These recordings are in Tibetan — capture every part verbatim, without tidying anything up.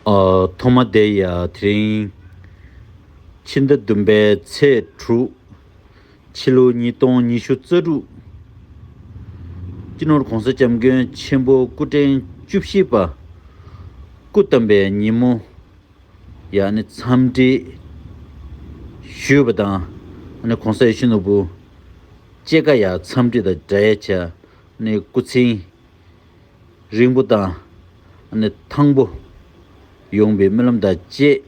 ཨ། ཐོག་མ་དེ་ཡ་དེ་རིང་ཕྱི་ཟླ་བདུན་པའི་ཚེས་དྲུག་ཕྱི་ལོ་ཉིས་སྟོང་ཉི་ཤུ་རྩ་དྲུག་སྤྱི་ནོར་༸གོང་ས་༸སྐྱབས་མགོན་ཆེན་པོ་སྐུ་ཕྲེང་བཅུ་བཞི་པ་སྐུ་བལྟམས་པའི་ཉིན་མོ་ཡ་ནི་འཚམས་འདྲི་ཞུས་པ་དང་། ཨ་ནི་༸གོང་ས་ཡིད་བཞིན་ནོར་བུ་སྐྱེས་སྐར་ཡ་འཚམས་འདྲི་དང་འབྲེལ་བྱས་ནི་སྐུ་ཚེ་རིང་པོ་དང་ནི་ཐང་པོ་ཡོང་བའི་སྨོན་ལམ་དང་བཅས།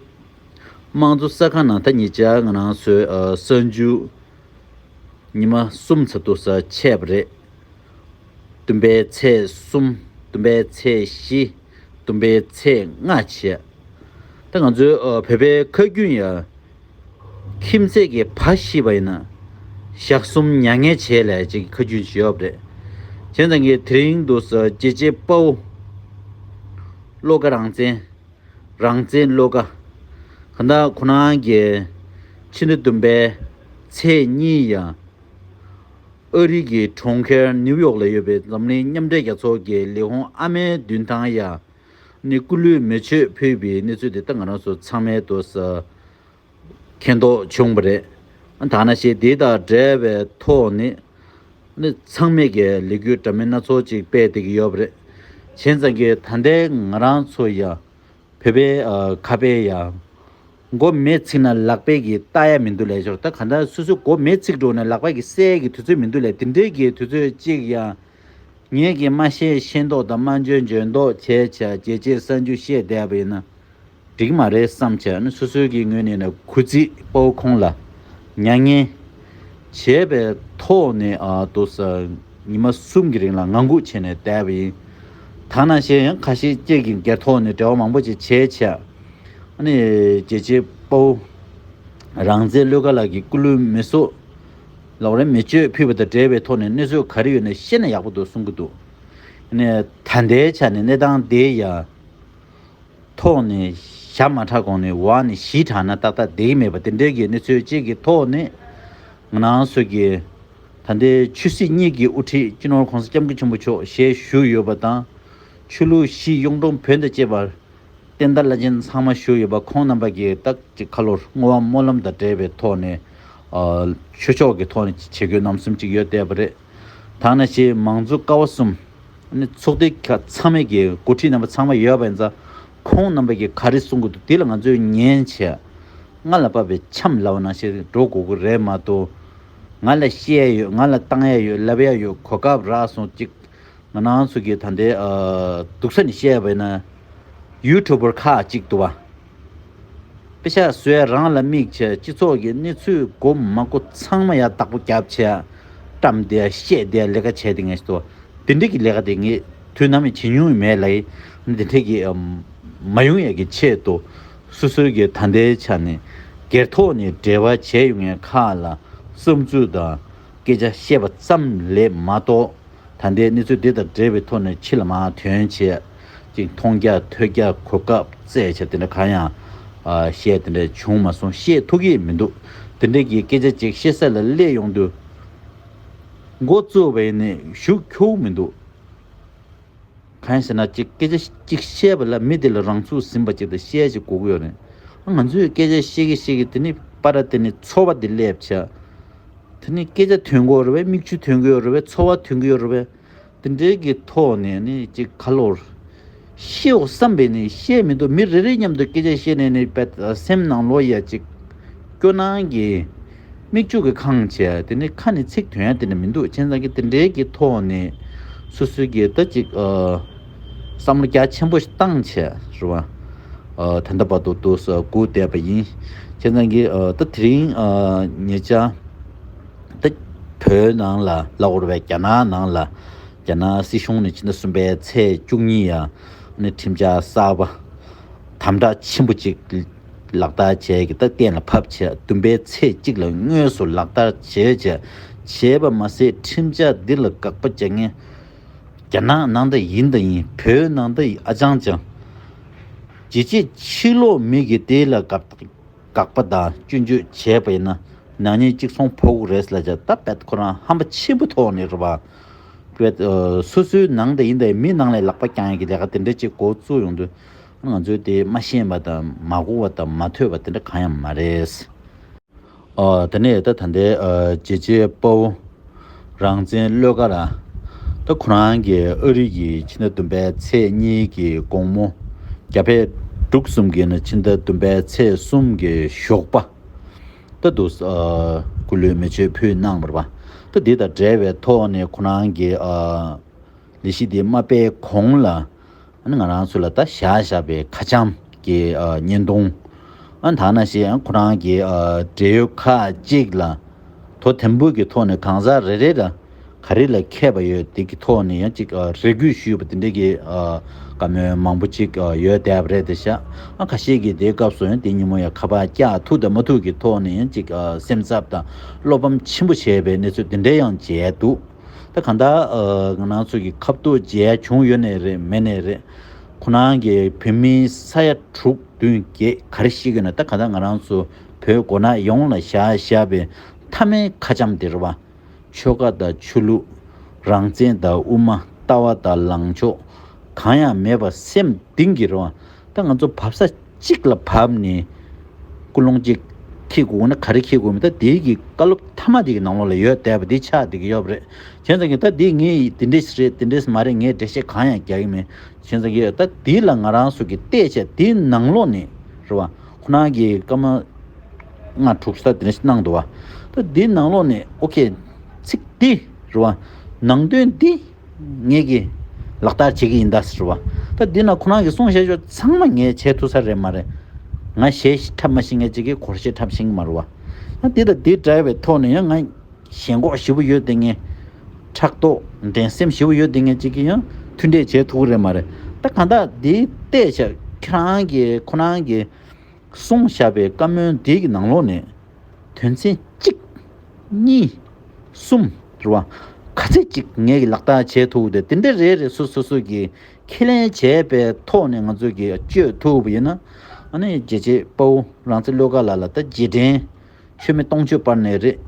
དམངས་གཙོ་གསར་ཁང་ནང་ད་ཉེ་ཆར་ང་རང་ཚོའི་ཨ་གསར་འཇུག་ཉི་མ་གསུམ་ཙམ་དུ་ས་ཆད་པ་རེད། བདུན་པའི་ཚེས་གསུམ། བདུན་པའི་ཚེས་བཞི། བདུན་པའི་ཚེས་ལྔ་བྱས། ད་ང་ཚོའི་ཨ་བོད་པའི་ཁ་རྒྱུན་ཡ། ཁྱིམ་མཚེས་ཀྱི་བ་ཤི་བ་ཡིན་ན་ཞག་གསུམ་མྱ་ངན་བྱས་ལས་ཅིག་ཁ་རྒྱུན་ཞིག་ཡོད་པ་རེད། བྱས་ཙང་གི་དེ་རིང་དུ་ས་རྒྱལ་གཅེས་དཔའ་བོ་བློ་དགའ་རང་བཙན། རང་བཙན་བློ་དགའ། གང་ལྟར་ཁོ་རང་གི་ཕྱི་ཟླ་བདུན་པའི་ཚེས་གཉིས་ཡ། ཨ་རི་གི་གྲོང་ཁྱེར་ནིའུ་ཡོག་ལ་ཡོད་པའི་འཛམ་གླིང་མཉམ་འབྲེལ་རྒྱལ་ཚོགས་ཀྱི་ལས་ཁུངས་ཨ་མའི་མདུན་ཐང་ཡ། ནི་སྐུ་ལུས་མེ་མཆོད་ཕུལ་བའི་གནས་ཚུལ་དེ་ད་ང་རང་ཚོ་ཚང་མས་དུ་ས། མཁྱེན་རྟོགས་བྱུང་བ་རེད། ད་ནང་བཞིན་དེ་དང་འབྲེལ་བའི་ཐོག་ནས་ནི་ཚང་མས་ཀྱི་ལས་འགུལ་འདྲ་མིན་སྣ་ཚོགས་ཅིག་སྤེལ་བསྡད་ཀྱི་ཡོད་པ་རེད། བྱས་ཙང་གི་ད་ལྟའི་ང་རང་ཚོ་ཡ་བོད་པའི་ཨ་ཁ་དཔེ་ཡ། མགོ་མེ་ཚིག་ན་ལག་པས་ཀྱི་ལྟ་ཡ་མི་འདུག་ལས་ཞོར་ད་ག་འདྲ་སོ་སོའི་མགོ་མེ་ཚིག་འགྲོ་ནས་ལག་པས་ཀྱི་བསད་ཀྱི་དུས་ཚོད་མི་འདུག་ལས་དེ་འདྲའི་གི་དུས་ཚོད་ཅིག་ཡ། ངས་ཀྱི་མ་ཤེས་ཤེས་མདོག་དང་མ་འཇོན་འཇོན་མདོག་བྱས་བྱས་རྒྱལ་གཅེས་གསར་འཇུག་བཤད་བསྡད་པ་ཡིན་ན། འགྲིག་མ་རེད་བསམ་བྱས་ནས་སོ་སོའི་གི་ངོས་ནས་ནས་གུས་བརྩི་དཔའ་བོ་ཁོང་ལ་མྱ་ངན་བྱས་པའི་ཐོག་ནས་ཨ་དོ་ས་ཉི་མ་གསུམ་གྱི་རིང་ལ་ངང་སྒུག་བྱས་ནས་བསྡད་པ་ཡིན། ད་ནང་བཞིན་ཡང་ཁ་ཤས་ཀྱིས་ཀྱི་སྒེར་ཐོག་ནས་འབྲེལ་བ་མང་པོ་ཅིག་བྱས་བྱས། ཨ་ནི་རྒྱལ་གཅེས་དཔའ་བོ་རང་བཙན་བློ་དགའ་ལགས་ཀྱི་སྐུ་ལུས་མེ་སྲོག་ལོག་རེ་མེ་མཆོད་ཕུལ་བ་དང་འབྲེལ་བའི་ཐོག་ནས་གནས་ཚུལ་ག་རེ་ཡོད་ན་བཤད་ན་ཡག་པོ་འདུག་གསུང་གི་འདུག་ཨ་ནི་ད་ལྟའི་ཆ་ནས་གནས་སྟངས་དེ་ཡ། ཐོག་ནས་ཞྭ་མ་ཁྲག་གོང་ནས་འོག་ནས་གཞིས་དྲག་ན་ཏག་ཏག་བསྡད་ཀྱི་མེད་པ་དེ་འདྲའི་གི་གནས་ཚུལ་གཅིག་གི་ཐོག་ནས་ང་རང་ཚོ་གི་ད་ལྟའི་ཆོས་སྲིད་གཉིས་ཀྱི་དབུ་ཁྲིད་སྤྱི་ནོར་༸གོང་ས་༸སྐྱབས་མགོན་ཆེན་པོ་མཆོག་ཞལ་བཞུགས་ཡོད་པ་དང་། ཆོས་ལུགས་བཞི་གཡུང་དྲུང་བོན་དང་བཅས་པ་བསྟན་དར་བླ་ཆེན་ཚང་མ་བཞུགས་ཡོད་པ་ཁོང་རྣམ་པ་གི་ཏག་ཅིག་ཁ་ལོར་བསྔོ་བ་སྨོན་ལམ་དང་འབྲེལ་བའི་ཐོག་ནས་ཆོས་ཕྱོགས་ཀྱི་ཐོག་ནས་བྱེད་དགོས་རྣམ་གསུམ་ཅིག་ཡོད་བསྡད་པ་རེད། ད་ནང་བཞིན་མང་གཙོ་ཀ་བ་གསུམ། ནི་ཚོགས་སྡེ་ཁག་ཚང་མས་ཀྱི་འགོ་ཁྲིད་རྣམ་པ་ཚང་མ་ཡོད་པ་ཡིན་ཙང་ཁོང་རྣམ་པ་གིས་ག་རེ་གསུང་གི་འདུག་དེ་ལ་ང་ཚོས་ཉན་བྱས། སྔར་ལ་བབས་པའི་འཆམ་ལབ་པ་ནང་བཞིན་འགྲོ་དགོས་ཀྱི་རེད་མ་གཏོགས། ང་ལ་བཤད་ཡ་ཡོད། ང་ལ་བཏང་ཡ་ཡོད། ལབ་ཡ་ཡོད། གོ་སྐབས་རག་སོང་ཅིག་ང་རང་ཚོ་གི་ད་ལྟའི་ཨ་སྡུག་ས་ནས་བཤད་པ་ཡིན་ན། ཡུ་ཊུབ་པར་ཁག་ཅིག་འདུག་བ། པེ་ཤག་བཟོས་རང་ལ་དམིགས་བྱས་སྤྱི་ཚོགས་ཀྱི་གནས་ཚུལ་མགོ་མ་མགོ་ཚང་མ་ཡར་བདག་པོ་རྒྱབ་བྱས། བཀྲམ་བསྡད་བཤད་བསྡད་ལས་ཀ་བྱས་བསྡད་མཁན་ཞིག་འདུག་བ། དེ་འདྲ་གི་ལས་ཀ་དེ་ངས་དུས་ནམ་ཡང་བྱེད་མྱོང་མེད་ལ། དེ་འདྲ་གི་མ་ཡོང་ཡ་གི་ཆེད་དུ་སོ་སོའི་གི་ད་ལྟའི་ཆ་ནས་སྒེར་ཐོག་ནས་འབྲེལ་བ་བྱས་ཡོང་མཁན་ཁག་ལ་བསམ་ཚུལ་དང་སྐད་ཆ་བཤད་པ་ཙམ་ལས་མ་གཏོགས། ད་ལྟའི་གནས་ཚུལ་འདི་དང་འབྲེལ་བའི་ཐོག་ནས་ཕྱི་ལ་མར་ཐོན་བྱས། ཅིག་མཐོང་རྒྱ་ཐོས་རྒྱ་གོ་སྐབས་བཙལ་བྱས་དེ་འདྲ་གང་ཡང་ཨ་བཤད་དེ་འདྲ་བྱུང་མ་སོང་། བཤད་ཐུབ་ཀྱི་མི་འདུག་དེ་འདྲ་གི་སྐད་ཆ་ཅིག་བཤད་ས་ལ་སླེབས་ཡོང་དུས། འགོ་བཙུགས་པ་ཡིན་ནའི་གཞུག་འཁྱོག་མི་འདུག་གང་ཡིན་ཟེར་ན་ཅིག་སྐད་ཆ་ཅིག་བཤད་པ་ལ་མི་དེ་ལ་རང་ཚུགས་ཟིན་པ་ཅིག་དང་བཤད་ཅིག་དགོས་ཀྱི་ཡོད་རེད། ང་ཚོས་སྐད་ཆ་བཤད་ཀྱི་བཤད་ཀྱི་དེ་ནི་པ་ར་དེ་ནི་ཚོར་བ་དེ་སླེབས་བྱས། དེ་ནི་སྐད་ཆ་ཐོན་གྱི་ཡོད་རེད་པས། མིག་ཆུ་ཐོན་གྱི་ཡོད་རེད་པས། ཚོར་བ་ཐོན་གྱི་ཡོད་རེད་པས། དེ་འདྲའི་གི་ཐོག་ནས་ནི་ཅིག་ཁ་ལོར་བཤད་འོ་བསམ་པས་ནི་བཤད་མི་འདུག་མི་རེ་རེ་མཉམ་དུ་སྐད་ཆ་བཤད་ནས་ནི་པད་སེམས་ནང་ལོགས་ཡ་ཅིག་སྐྱོ་སྣང་གི་མིག་ཆུ་གི་ཁང་བྱས། དེ་ནི་ཁ་ནས་ཚིག་ཐོན་ཡ་དེ་ནི་མི་འདུག་བྱས་ཙང་གི་དེ་འདྲའི་གི་ཐོག་ནས་སོ་སོའི་གི་ད་ཅིག་བསམ་བློ་རྒྱ་ཆེན་པོ་ཞིག་བཏང་བྱས་རེད་བ། ད་ལྟ་བར་དུ་དུ་སྒུག་བསྡད་པ་ཡིན། བྱས་ཙང་གི་ད་དེ་རིང་ཉེ་ཆར། ད་བོད་ནང་ལ་ལབ་དགོས་རེད་པས། རྒྱ་ནག་ནང་ལ་རྒྱ་ནག་སྲིད་གཞུང་ནས་ཕྱི་ཟླ་གསུམ་པའི་ཚེས་བཅུ་གཉིས་ཡ་ནི་ཁྲིམས་འཆར་གསར་པ་དམ་དྲག་ཆེན་པོ་ཅིག་ལག་བསྟར་བྱས་ཀྱི་ད་གཏན་ལ་ཕབ་བྱས། བདུན་པའི་ཚེས་གཅིག་ལ་དངོས་སུ་ལག་བསྟར་བྱས་བྱས་བྱས་པ་མ་ཟད། ཁྲིམས་འཆར་འདི་ལ་དགག་པ་བྱེད་མཁན་རྒྱ་ནག་ནང་ད་ཡིན་ད་ཡིན། བོད་ནང་ད་ཡིན་ཨ་ཅང་ཅང་། ཇི་ཅི་ཕྱི་ལོགས་མི་གི་དེ་ལ་དགག་དགག་པ་དང་སྐྱོན་བརྗོད་བྱས་པ་ཡིན་ན་ནག་ཉེས་གཅིག་མཚུངས་ཕོག་གི་རེད་ལབ་བྱས། ད་བད་ཁོ་རང་ཧམ་པ་ཆེན་པོ་ཐོག་ནས་རེད་བ། བད་སོ་སོའི་ནང་དེ་ཡིན་དེ་མི་ནང་ལ་ལག་པ་བརྐྱང་ཡག་གི་ལས་ཀ་དེ་འདྲ་ཅིག་འགོ་བཙུགས་ཡོང་དུས། ང་ཚོས་དེ་མ་ཤེས་པ་དང་མ་གོ་བ་དང་མ་ཐོས་པ་དེ་འདྲ་གང་ཡང་མ་རེད། ཨ། དེ་ནས་ད་ད་ལྟའི་ཨ་རྒྱལ་གཅེས་དཔའ་བོ་རང་བཙན་བློ་དགའ་ལགས། ད་ཁོ་རང་གིས་ཨ་རི་གི་ཕྱི་ཟླ་བདུན་པའི་ཚེས་གཉིས་ཀྱི་དགོང་མོ། རྒྱ་བལ་འབྲུག་གསུམ་གྱི་ནི་ཕྱི་ཟླ་བདུན་པའི་ཚེས་གསུམ་གྱི་ཞོགས་པ། ད་དུ་ཨ་སྐུ་ལུས་མེ་མཆོད་ཕུལ་གནང་བ་རེད་པ། ད་འདི་དང་འབྲེལ་བའི་ཐོག་ནས་ཁོ་རང་གིས་ཨ་ལས་གཞི་འདི་མ་སྤེལ་གོང་ལ། ཨ་ནི་ང་རང་ཚོ་ལ་ད་བཞག་བཞག་པའི་ཁ་བྱང་གི་ཨ་བརྙན་ཐུང་། ཨ་ནི་ད་ནང་བཞིན་ཨ་ཁོ་རང་གི་ཨ་འབྲེལ་ཡོད་ཁག་ཅིག་ལ་དོ་དམ་བུ་གི་ཐོག་ནས་གང་ཟག་རེ་རེ་ལ་ག་རེ་ལ་མཁས་པ་ཡོད་དེ་གི་ཐོག་ནས་ཡང་ཅིག་ཨ་རེ་སྐུལ་ཞུས་པ་དེ་འདྲ་གི་ཨ་བཀའ་མོལ་མང་པོ་ཅིག་ཨ་ཡོད་བསྡད་པ་རེད་དེ་ཤག་ཨ་ཁ་ཤས་ཀྱིས་དེའི་སྐབས་སུ་ཡང་དེ་ཉིན་མོ་ཡང་ཁ་པར་བཀྱག་ཐུབ་དང་མ་ཐུབ་ཀྱི་ཐོག་ནས་ཡང་ཅིག་ཨ་སེམས་འཚབ་དང་བློ་ཕམ་ཆེན་པོ་བྱས་པའི་གནས་ཚུལ་དེ་འདྲ་ཡང་མཇལ་འདུག་ད་གང་ལྟར་ཨ་ང་རང་ཚོ་གི་ཁ་ཐུག་མཇལ་བྱུང་ཡོད་ནའི་རེད་མེད་ནའི་རེད། ཁོ་རང་གི་བོད་མི་ས་ཡ་དྲུག་བདུན་བརྒྱད་ག་རེ་ཤི་གི་ན། ད་གང་ལྟར་ང་རང་ཚོ་བོད་མགོ་ནག་ཡོངས་ལ་བཞག་བཞག་པའི་མཐའ་མའི་ཁ་བྱང་དེ་རེད་པ། ཆོལ་ཁ་དང་ཆོས་ལུགས། རང་བཙན་དང་དབུ་མ། ལྟ་བ་དང་ལངས་ཕྱོགས། གང་ཡང་མེད་པ་སེམས་གཏིང་གི་རེད་པ། ད་ང་ཚོ་བབས་ས་གཅིག་ལ་བབས་ནས་ཀུན་སློང་གཅིག་འཁྱེར་དགོས་ན་ག་རེ་འཁྱེར་དགོས་མིན་ད་དེའི་གི་བཀའ་སློབ་མཐའ་མ་དེ་གི་ནང་ལོགས་ལ་ཡོད་བསྡད་པ་དེ་ཆགས་བསྡད་ཀྱི་ཡོད་པ་རེད། བྱས་ཙང་གི་ད་དེ་ངས་དེ་འདྲས་རེད་དེ་འདྲས་མ་རེད་ངས་འགྲེལ་བཤད་གང་ཡང་རྒྱག་གི་མེད། བྱས་ཙང་གི་ད་དེ་ལ་ང་རང་ཚོ་གི་བལྟས་བྱས་དེའི་ནང་ལོགས་ནས་རེད་པ། ཁོ་རང་གི་སྐར་མ་ལྔ་དྲུག་ཙམ་དེ་འདྲས་གནང་འདུག་པ། ད་དེའི་ནང་ལོགས་ནས་ཨོ་ཁེ། ཚིག་འདི་རེད་པ། ནང་དོན་འདི་ངེད་ཀྱིས་ལག་བསྟར་བྱེད་ཀྱི་ཡིན་ད་ཟེར་བ། ད་འདི་ན་ཁོ་རང་གིས་གསུངས་བཞག་ཆོག་ཚང་མ་ངས་བྱེད་ཐུབ་ས་རེད་མ་རེད། ང་གཞས་འཁྲབ་མ་ཤེས་མཁན་གཅིག་གིས་སྒོར་གཞས་འཁྲབ་ཤེས་ཀྱི་མ་རེད་པ། ད་འདི་དང་འདི་འདྲ་བའི་ཐོག་ནས་ཡང་ང་ཞེན་ཁོག་ཞེ་པོ་ཡོད་དེ་ངས་ཕྲག་དོག་འགྲན་སེམས་ཞེ་པོ་ཡོད་དེ་ངས་གཅིག་གིས་ཡང་མཐུན་འབྲེལ་བྱེད་ཐུབ་ཀྱི་རེད་མ་རེད། ད་གང་ལྟར་འདི་བལྟས་བྱས་ཁྱེད་རང་གིས་ཁོ་རང་གིས། གསུངས་བཞག་པའི་བཀའ་མོལ་འདི་གི་ནང་ལོགས་ནས་དོན་ཚན་གཅིག་གཉིས། གསུམ། རེད་པ། ག་ཚད་ཅིག་ངེད་ཀྱི་ལག་བསྟར་བྱེད་ཐུབ་དེ་དེ་འདྲ་རེད་རེད་སོ་སོ་སོ་གི་ཁས་ལེན་བྱས་པའི་ཐོག་ནས་ང་ཚོ་གི་བཅོས་ཐུབ་པ་ཡིན་ན། ཨ་ནི་རྒྱལ་གཅེས་དཔའ་བོ་རང་བཙན་བློ་དགའ་ལགས་ལ་ད་རྗེས་དྲན་མཆོད་མེ་སྟོང་མཆོད་སྤར་ནས་རེད།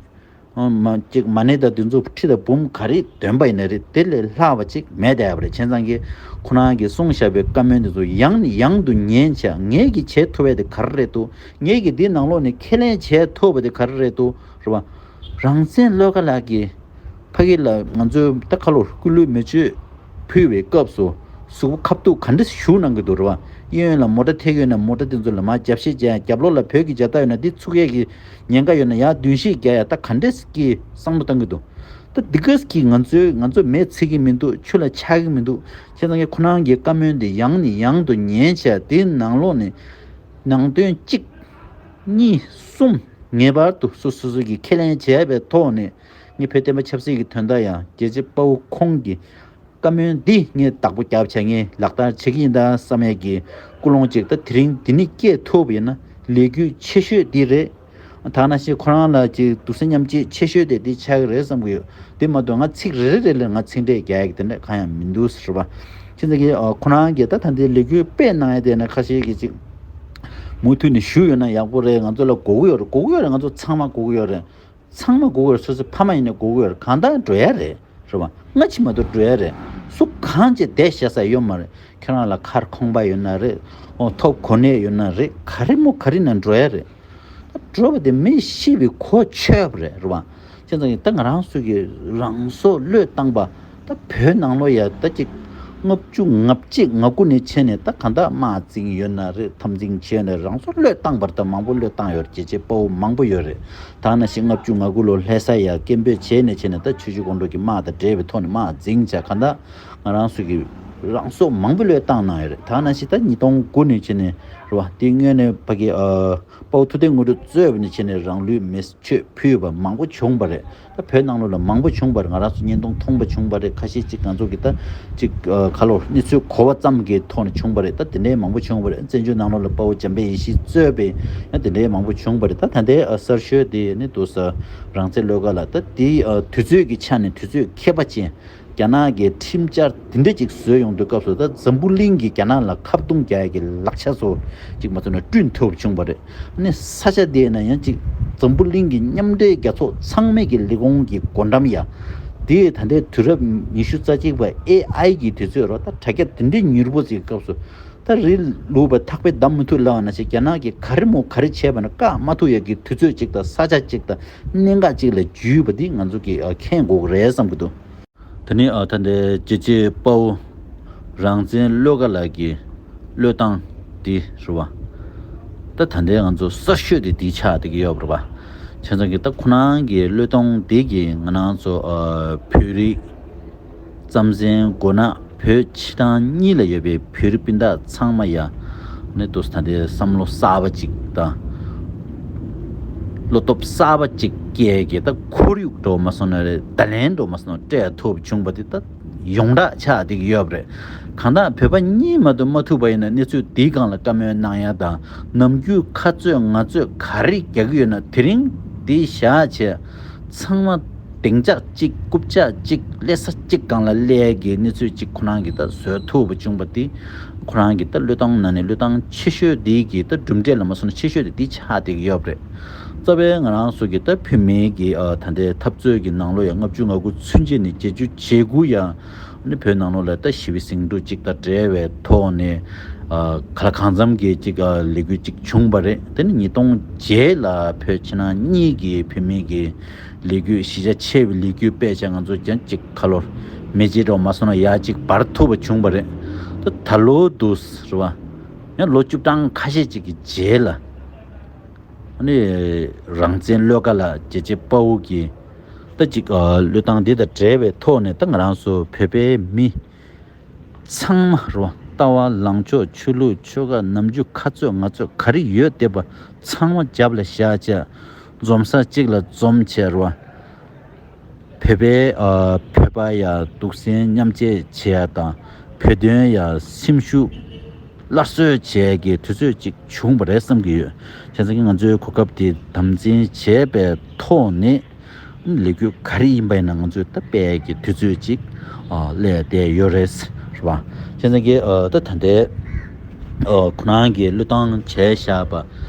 ཨ་མ་གཅིག་མ་ཎི་དང་འདི་ཚོ་ཁྲི་དང་འབུམ་ག་རེ་འདོན་པ་ཡིན་ན་རེད་དེ་ལས་ལྷག་པ་ཅིག་མེད་བསྡད་པ་རེད། བྱས་ཙང་གི་ཁོ་རང་གིས་གསུངས་བཞག་པའི་བཀའ་མོལ་འདི་ཚོ་ཡང་ནས་ཡང་དུ་ཉན་བྱས་ངེད་ཀྱིས་བྱེད་ཐུབ་པ་དེ་ག་རེ་རེད་འདུག་ངེད་ཀྱིས་འདི་ནང་ལོགས་ནས་ཁས་ལེན་བྱེད་ཐུབ་པ་དེ་ག་རེ་རེད་འདུག་རེད་པ། རང་བཙན་བློ་དགའ་ལགས་ཀྱིས་ཕ་གི་ལ་ང་ཚོའི་ད་ཁ་ལོ་སྐུ་ལུས་མེ་མཆོད་ཕུལ་བའི་སྐབས་སུ་གཟུགས་པོ་ཁ་ཐུག་ག་འདྲ་ཞུ་གནང་གི་འདུག་རེད་པ། གཡས་གཡོན་ལ་མོ་ཊ་ཐེག་ཡོད་ན་མོ་ཊ་དེ་ཚོ་ལ་མར་རྒྱབ་བཤིག་བྱས་རྒྱབ་ལོགས་ལ་བོད་ཀྱི་རྒྱལ་དར་ཡོད་ན་འདི་ཚུགས་ཡས་ཀྱི་ཉེན་ཁ་ཡོད་ན་ཡར་མདུན་བཤིག་རྒྱག་ཡ་ད་ག་འདྲས་ཀྱི་བསམ་བློ་བཏང་གི་འདུག་ད་འདི་གས་ཀྱིས་ང་ཚོའི་ང་ཚོ་མེ་ཚིག་གི་མི་འདུག་ཆུ་ལ་ཆགས་ཀྱི་མི་འདུག་བྱས་ཙང་ངས་ཁོ་རང་གི་བཀའ་མོལ་འདི་ཡང་ནས་ཡང་དུ་ཉན་བྱས་དེའི་ནང་ལོགས་ནས་ནང་དོན་གཅིག་གཉིས་གསུམ་ངེས་པར་དུ་སོ་སོ་སོ་གིས་ཁས་ལེན་བྱས་པའི་ཐོག་ནས་ངས་བོད་བསྟན་པ་ཆབ་སྲིད་ཀྱི་དོན་དག་ཡང་རྒྱལ་གཅེས་དཔའ་བོ་ཁོང་གི་བཀའ་མོལ་འདི་ངས་བདག་པོ་རྒྱབ་བྱས་ངས་ལག་བསྟར་བྱེད་ཀྱི་ཡིན་ད་བསམ་ཡས་ཀྱི་ཀུན་སློང་ཅིག་ད་དེ་རིང་འདི་ནས་སྐྱེས་ཐུབ་པ་ཡིན་ན་ལས་འགུལ་ཆེ་ཤོས་འདི་རེད། ད་ནང་བཞིན་ཁོ་རང་ལ་ཅིག་སྡུག་སེམས་མཉམ་སྐྱེད་ཆེ་ཤོས་དེ་འདི་ཆགས་ཀྱི་རེད་བསམ་གྱི་ཡོད། དེ་མ་གཏོགས་ང་ཚིག་རེ་རེ་རེ་ལ་ང་ཚིག་འགྲེལ་རྒྱག་ཡག་དེ་འདྲ་གང་ཡང་མི་འདུག་ཟེར་བ། ཁྱེད་ཚོ་གིས་ཨ་ཁོ་རང་གིས་ད་ད་འདི་ལས་འགུལ་སྤེལ་གནང་ཡ་དེ་ནི་ཁ་ཤས་ཀྱིས་ཅིག་མུ་མཐུད་ནས་ཞུས་ཡོད་ན་ཡག་པོ་རེད། ང་ཚོ་ལ་དགོས་ཀྱི་ཡོད་རེད། དགོས་ཀྱི་ཡོད་རེད། ང་ཚོ་ཚང་མ་དགོས་ཀྱི་ཡོད་རེད། ཚང་མ་དགོས་ཀྱི་ཡོད་རེད། སོ་སོའི་ཕ་མ་ཡིན་ན་དགོས་ཀྱི་ཡོད་རེད། གང་ལྟར་འགྲོ་ཡ་རེད། རེད་བ། སྔ་ཕྱི་མ་གཏོགས་འགྲོ་ཡ་རེད། སུ་གང་ཅི་བསྡད་བཞག་ས་ཡོད་མ་རེད། ཁྱེད་རང་ལ་མཁར་ཁང་པ་ཡོད་ན་རེད། ཨོ་ཐོབ་གོ་གནས་ཡོད་ན་རེད། ག་རེ་མོ་ག་རེ་ན་འགྲོ་ཡ་རེད། ད་འགྲོ་བ་དེ་མི་ཤི་བའི་གོ་ཆོད་པ་རེད། རེད་བ། བྱས་ཙང་ད་ང་རང་ཚོ་གིས་རང་སྲོག་བློས་བཏང་པ། ད་བོད་ནང་ལོགས་ཡ་ད་ཅིག་ལྔ་བཅུ་ང་གཅིག་ང་དགུ་ནས་བྱས་ནས་ད་གང་ལྟར་དམག་འཛིང་ཡོད་ན་རེད། འཐབ་འཛིང་བྱས་ནས་རང་སྲོག་བློས་བཏང་བར་ད་མང་པོ་བློས་བཏང་ཡོད་རེད། རྒྱལ་གཅེས་དཔའ་བོ་མང་པོ་ཡོད་རེད། ད་ནང་བཞིན་ལྔ་བཅུ་ང་དགུ་ལོ་ལྷ་ས་ཡ་སྐད་འབོད་བྱས་ནས་བྱས་ནས་ད་ཆུ་བཞི་སྒང་དྲུག་གི་དམག་དང་འབྲེལ་བའི་ཐོག་ནས་དམག་འཛིང་བྱས་གང་ལྟར་ང་རང་ཚོ་གིས་རང་སྲོག་མང་པོ་བློས་བཏང་གནང་ཡོད་རེད། ད་ནང་བཞིན་ད་ཉིས་སྟོང་དགུ་ནས་བྱས་ནས་རེད་བ། དེ་སྔོན་ནས་ཕ་གི་ཨ། དཔའ་བོ་ཐུབ་བསྟན་དངོས་གྲུབ་གཙོས་པ་ནས་བྱས་ནས་རང་ལུས་མེ་མཆོད་ཕུལ་བ་མང་པོ་བྱུང་བ་རེད། ད་བོད་ནང་ལོགས་ལ་མང་པོ་བྱུང་བ་རེད། ང་རང་ཚོ་བརྙན་ཐུང་མཐོང་པ་བྱུང་བ་རེད། ཁ་ཤས་ཅིག་ང་ཚོ་གི་ད་ཅིག་ཨ་ཁ་ལོ་གནས་ཚུལ་གོ་བ་ཙམ་གྱི་ཐོག་ནས་བྱུང་བ་རེད། ད་དེ་འདྲའི་མང་པོ་བྱུང་བ་རེད། བཙན་བྱོལ་ནང་ལོགས་ལ་དཔའ་བོ་འཇམ་དཔལ་ཡེ་ཤེས་གཙོས་པའི་ཡང་དེ་འདྲའི་མང་པོ་བྱུང་བ་རེད། ད་ད་ལྟའི་ཨ་གསར་ཤོས་དེ་ནི་འདུག་ས་རང་བཙན་བློ་དགའ་ལགས། ད་དེའི་ཨ་དུས་ཚོད་ཀྱི་ཆ་ནས་དུས་ཚོད་ཁྱད་པར་ཅན། རྒྱ་ནག་གི་ཁྲིམས་འཆར་འདི་འདྲ་ཅིག་བཟོས་ཡོང་དུས་སྐབས་སུ་ད་འཛམ་བུ་གླིང་གིས་རྒྱ་ནག་ལ་ཁ་རྡུང་རྒྱག་ཡ་གི་ལག་ཆ་ཚོ་ཅིག་མ་ཚོ་ན་བསྐྲུན་ཐུབ་བྱུང་བ་རེད། ཨ་ནི་ས་ཆ་དེ་ན་ཡང་ཅིག་འཛམ་བུ་གླིང་གི་མཉམ་འབྲེལ་རྒྱལ་ཚོགས་ཚང་མས་ཀྱི་ལས་ཁུངས་ཀྱི་སྒོ་འགྲམ་ཡ། དེ་ད་ལྟའི་དུས་རབས་ཉི་ཤུ་རྩ་གཅིག་པ་ཨེ་ཨའི་གི་དུས་ཚོད་རོ། ད་དྲ་རྒྱ་དེ་འདྲའི་མྱུར་པོ་ཅིག་གི་སྐབས་སུ་ ད་རི་ལུག་པ་ཐག་པས་བསྡམ་མི་ཐུབ་ལབ་པ་ནང་བཞིན། རྒྱ་ནག་གིས་ག་རེ་མོ་ག་རེ་བྱས་པ་ན་བཀག་མ་ཐུབ་ཡག་གི་དུས་ཚོད་ཅིག་དང་ས་ཆ་ཅིག་དང་གནད་འགག་ཅིག་ལ་འཇུས་པ་འདི་ང་ཚོ་གིས་ཨ་མཁྱེན་དགོས་ཀྱི་རེད་བསམ་གྱི་འདུག། དེ་ནི་ཨ་ད་ལྟའི་རྒྱལ་གཅེས་དཔའ་བོ་རང་བཙན་བློ་དགའ་ལགས་ཀྱི་བློས་བཏང་འདི་རེད་བ། ད་ད་ལྟའི་ང་ཚོ་གསར་ཤོས་དེ་འདི་ཆགས་བསྡད་ཀྱི་ཡོད་རེད་བ། བྱས་ཙང་གི་ད་ཁོ་རང་གི་བློས་གཏོང་འདི་གིས་ང་རང་ཚོ་ཨ་བོད་རིགས་རྩམ་ཟན་མགོ་ནག་བོད་ཕྱི་ནང་གཉིས་ལ་ཡོད་པའི་བོད་རིགས་སྤུན་ཟླ་ཚང་མ་ཡ་ནི་དུས་ད་ལྟའི་བསམ་བློ་གསར་པ་ཅིག་དང་། བློ་སྟོབས་གསར་པ་ཅིག་སྐྱེས་ཀྱི་ད་ཁོར་ཡུག་འགྲོ་མ་སོང་ན་རེད། བརྡ་ལན་འགྲོ་མ་སོང་ན་སྤྲད་ཐུབ་བྱུང་བ་དེ་ད་ཡོངས་གྲགས་ཆགས་བསྡད་ཀྱི་ཡོད་པ་རེད། གང་ལྟར་བོད་པ་གཉིས་མ་གཏོགས་མ་ཐུག་པ་ཡིན་ན་གནས་ཚུལ་འདིའི་སྒང་ལ་བཀའ་མོལ་གནང་ཡ་དང་། ནམ་རྒྱུན་ཁ་རྩོད་ང་རྩོད་ག་རེ་རྒྱག་གི་ཡོད་ན་དེ་རིང་འདི་བཞག་བྱས། ཚང་མ་སྡིངས་ཆ་གཅིག་རྐུབ་ཆ་གཅིག་ཀླད་ཤ་གཅིག་སྒང་ལ་སླེབས་ཀྱི་གནས་ཚུལ་གཅིག་ཁོ་རང་གིས་ད་བཟོ་ཐུབ་པ་བྱུང་བ་དེ། ཁོ་རང་གི་ད་བློས་བཏང་ནང་ནས་བློས་བཏང་ཆེ་ཤོས་དེ་གི་ད་གྲུབ་འབྲས་ལ་མ་སོང་ན་ཆེ་ཤོས་དེ་དེ་ཆགས་བསྡད་ཀྱི་ཡོད་པ་རེད། རྩ་བའི་ང་རང་ཚོ་གི་ད་བོད་མིའི་གི་ཨ་ད་ལྟའི་འཐབ་རྩོད་ཀྱི་ནང་ལོགས་ཡ་ལྔ་བཅུ་ང་དགུ་ཚུན་ཆད་ནས་བརྒྱད་ཅུ་གྱ་དགུ་ཡ་ནི་བོད་ནང་ལོགས་ལ་ད་ཞི་བའི་ཟིང་འཁྲུག་ཅིག་དང་འབྲེལ་བའི་ཐོག་ནས་ཨ་ག་ལ་གང་འཚམ་གྱི་ཅིག་ཨ་ལས་འགུལ་ཅིག་བྱུང་བ་རེད། དེ་ནི་ཉིས་སྟོང་བརྒྱད་ལ་བོད་ཕྱི་ནང་གཉིས་ཀྱི་བོད་མིའི་གི་ལས་འགུལ་གཞི་རྒྱ་ཆེ་བའི་ལས་འགུལ་སྤེལ་བྱས་ང་ཚོ་ཀྱང་ཅིག་ཁ་ལོར་མེ་ལྕེ་འགྲོ་མ་སོང་ན་ཡག་ཅིག་འབར་ཐུབ་པ་བྱུང་བ་རེད། ད་ད་ལོ་འདུག་ཟེར་བ། ཡང་ལོ་བཅུ་གྲངས་ཁ་ཤས་ཅིག་གི་རྗེས་ལ་ཨ་ནི་རང་བཙན་བློ་དགའ་ལགས་རྒྱལ་གཅེས་དཔའ་བོ་གིས་ད་ཅིག་ཨ་བློས་བཏང་འདི་དང་འབྲེལ་བའི་ཐོག་ནས་ད་ང་རང་ཚོ་བོད་པའི་མི་ཚང་མ་རོ། ལྟ་བ་ལངས་ཕྱོགས་ཆོས་ལུགས་ཆོལ་ཁ་ནམ་རྒྱུན་ཁ་རྩོད་ང་རྩོད་ག་རེ་ཡོད་བསྡད་པ་ཚང་མ་རྒྱབ་ལ་བཞག་བྱས། འཛོམས་ས་གཅིག་ལ་འཛོམས་བྱས་རོ། བོད་པའི་ཨ་བོད་པ་ཡ་སྡུག་སྲན་མཉམ་སྐྱེད་བྱེད་ཡ་དང་། བོད་དོན་ཡ་སེམས་ཤུགས་སླར་གསོ་བྱེད་ཡ་གི་དུས་ཚོད་ཅིག་བྱུང་བ་རེད་བསམ་གྱི་ཡོད། བྱས་ཙང་གི་ང་ཚོའི་གོ་སྐབས་དེ་དམ་འཛིན་བྱས་པའི་ཐོག་ནས། ལས་འགུལ་ག་རེ་ཡིན་པ་ཡིན་ན་ང་ཚོས་ད་སྤེལ་གྱི་དུས་ཚོད་ཅིག་ཨ་སླེབས་བསྡད་ཡོད་རེད། རེད་བ། བྱས་ཙང་གི་ཨ་ད་ད་ལྟའི་ཨ་ཁོ་རང་གིས་བློས་བཏང་བྱས་བཞག་པ་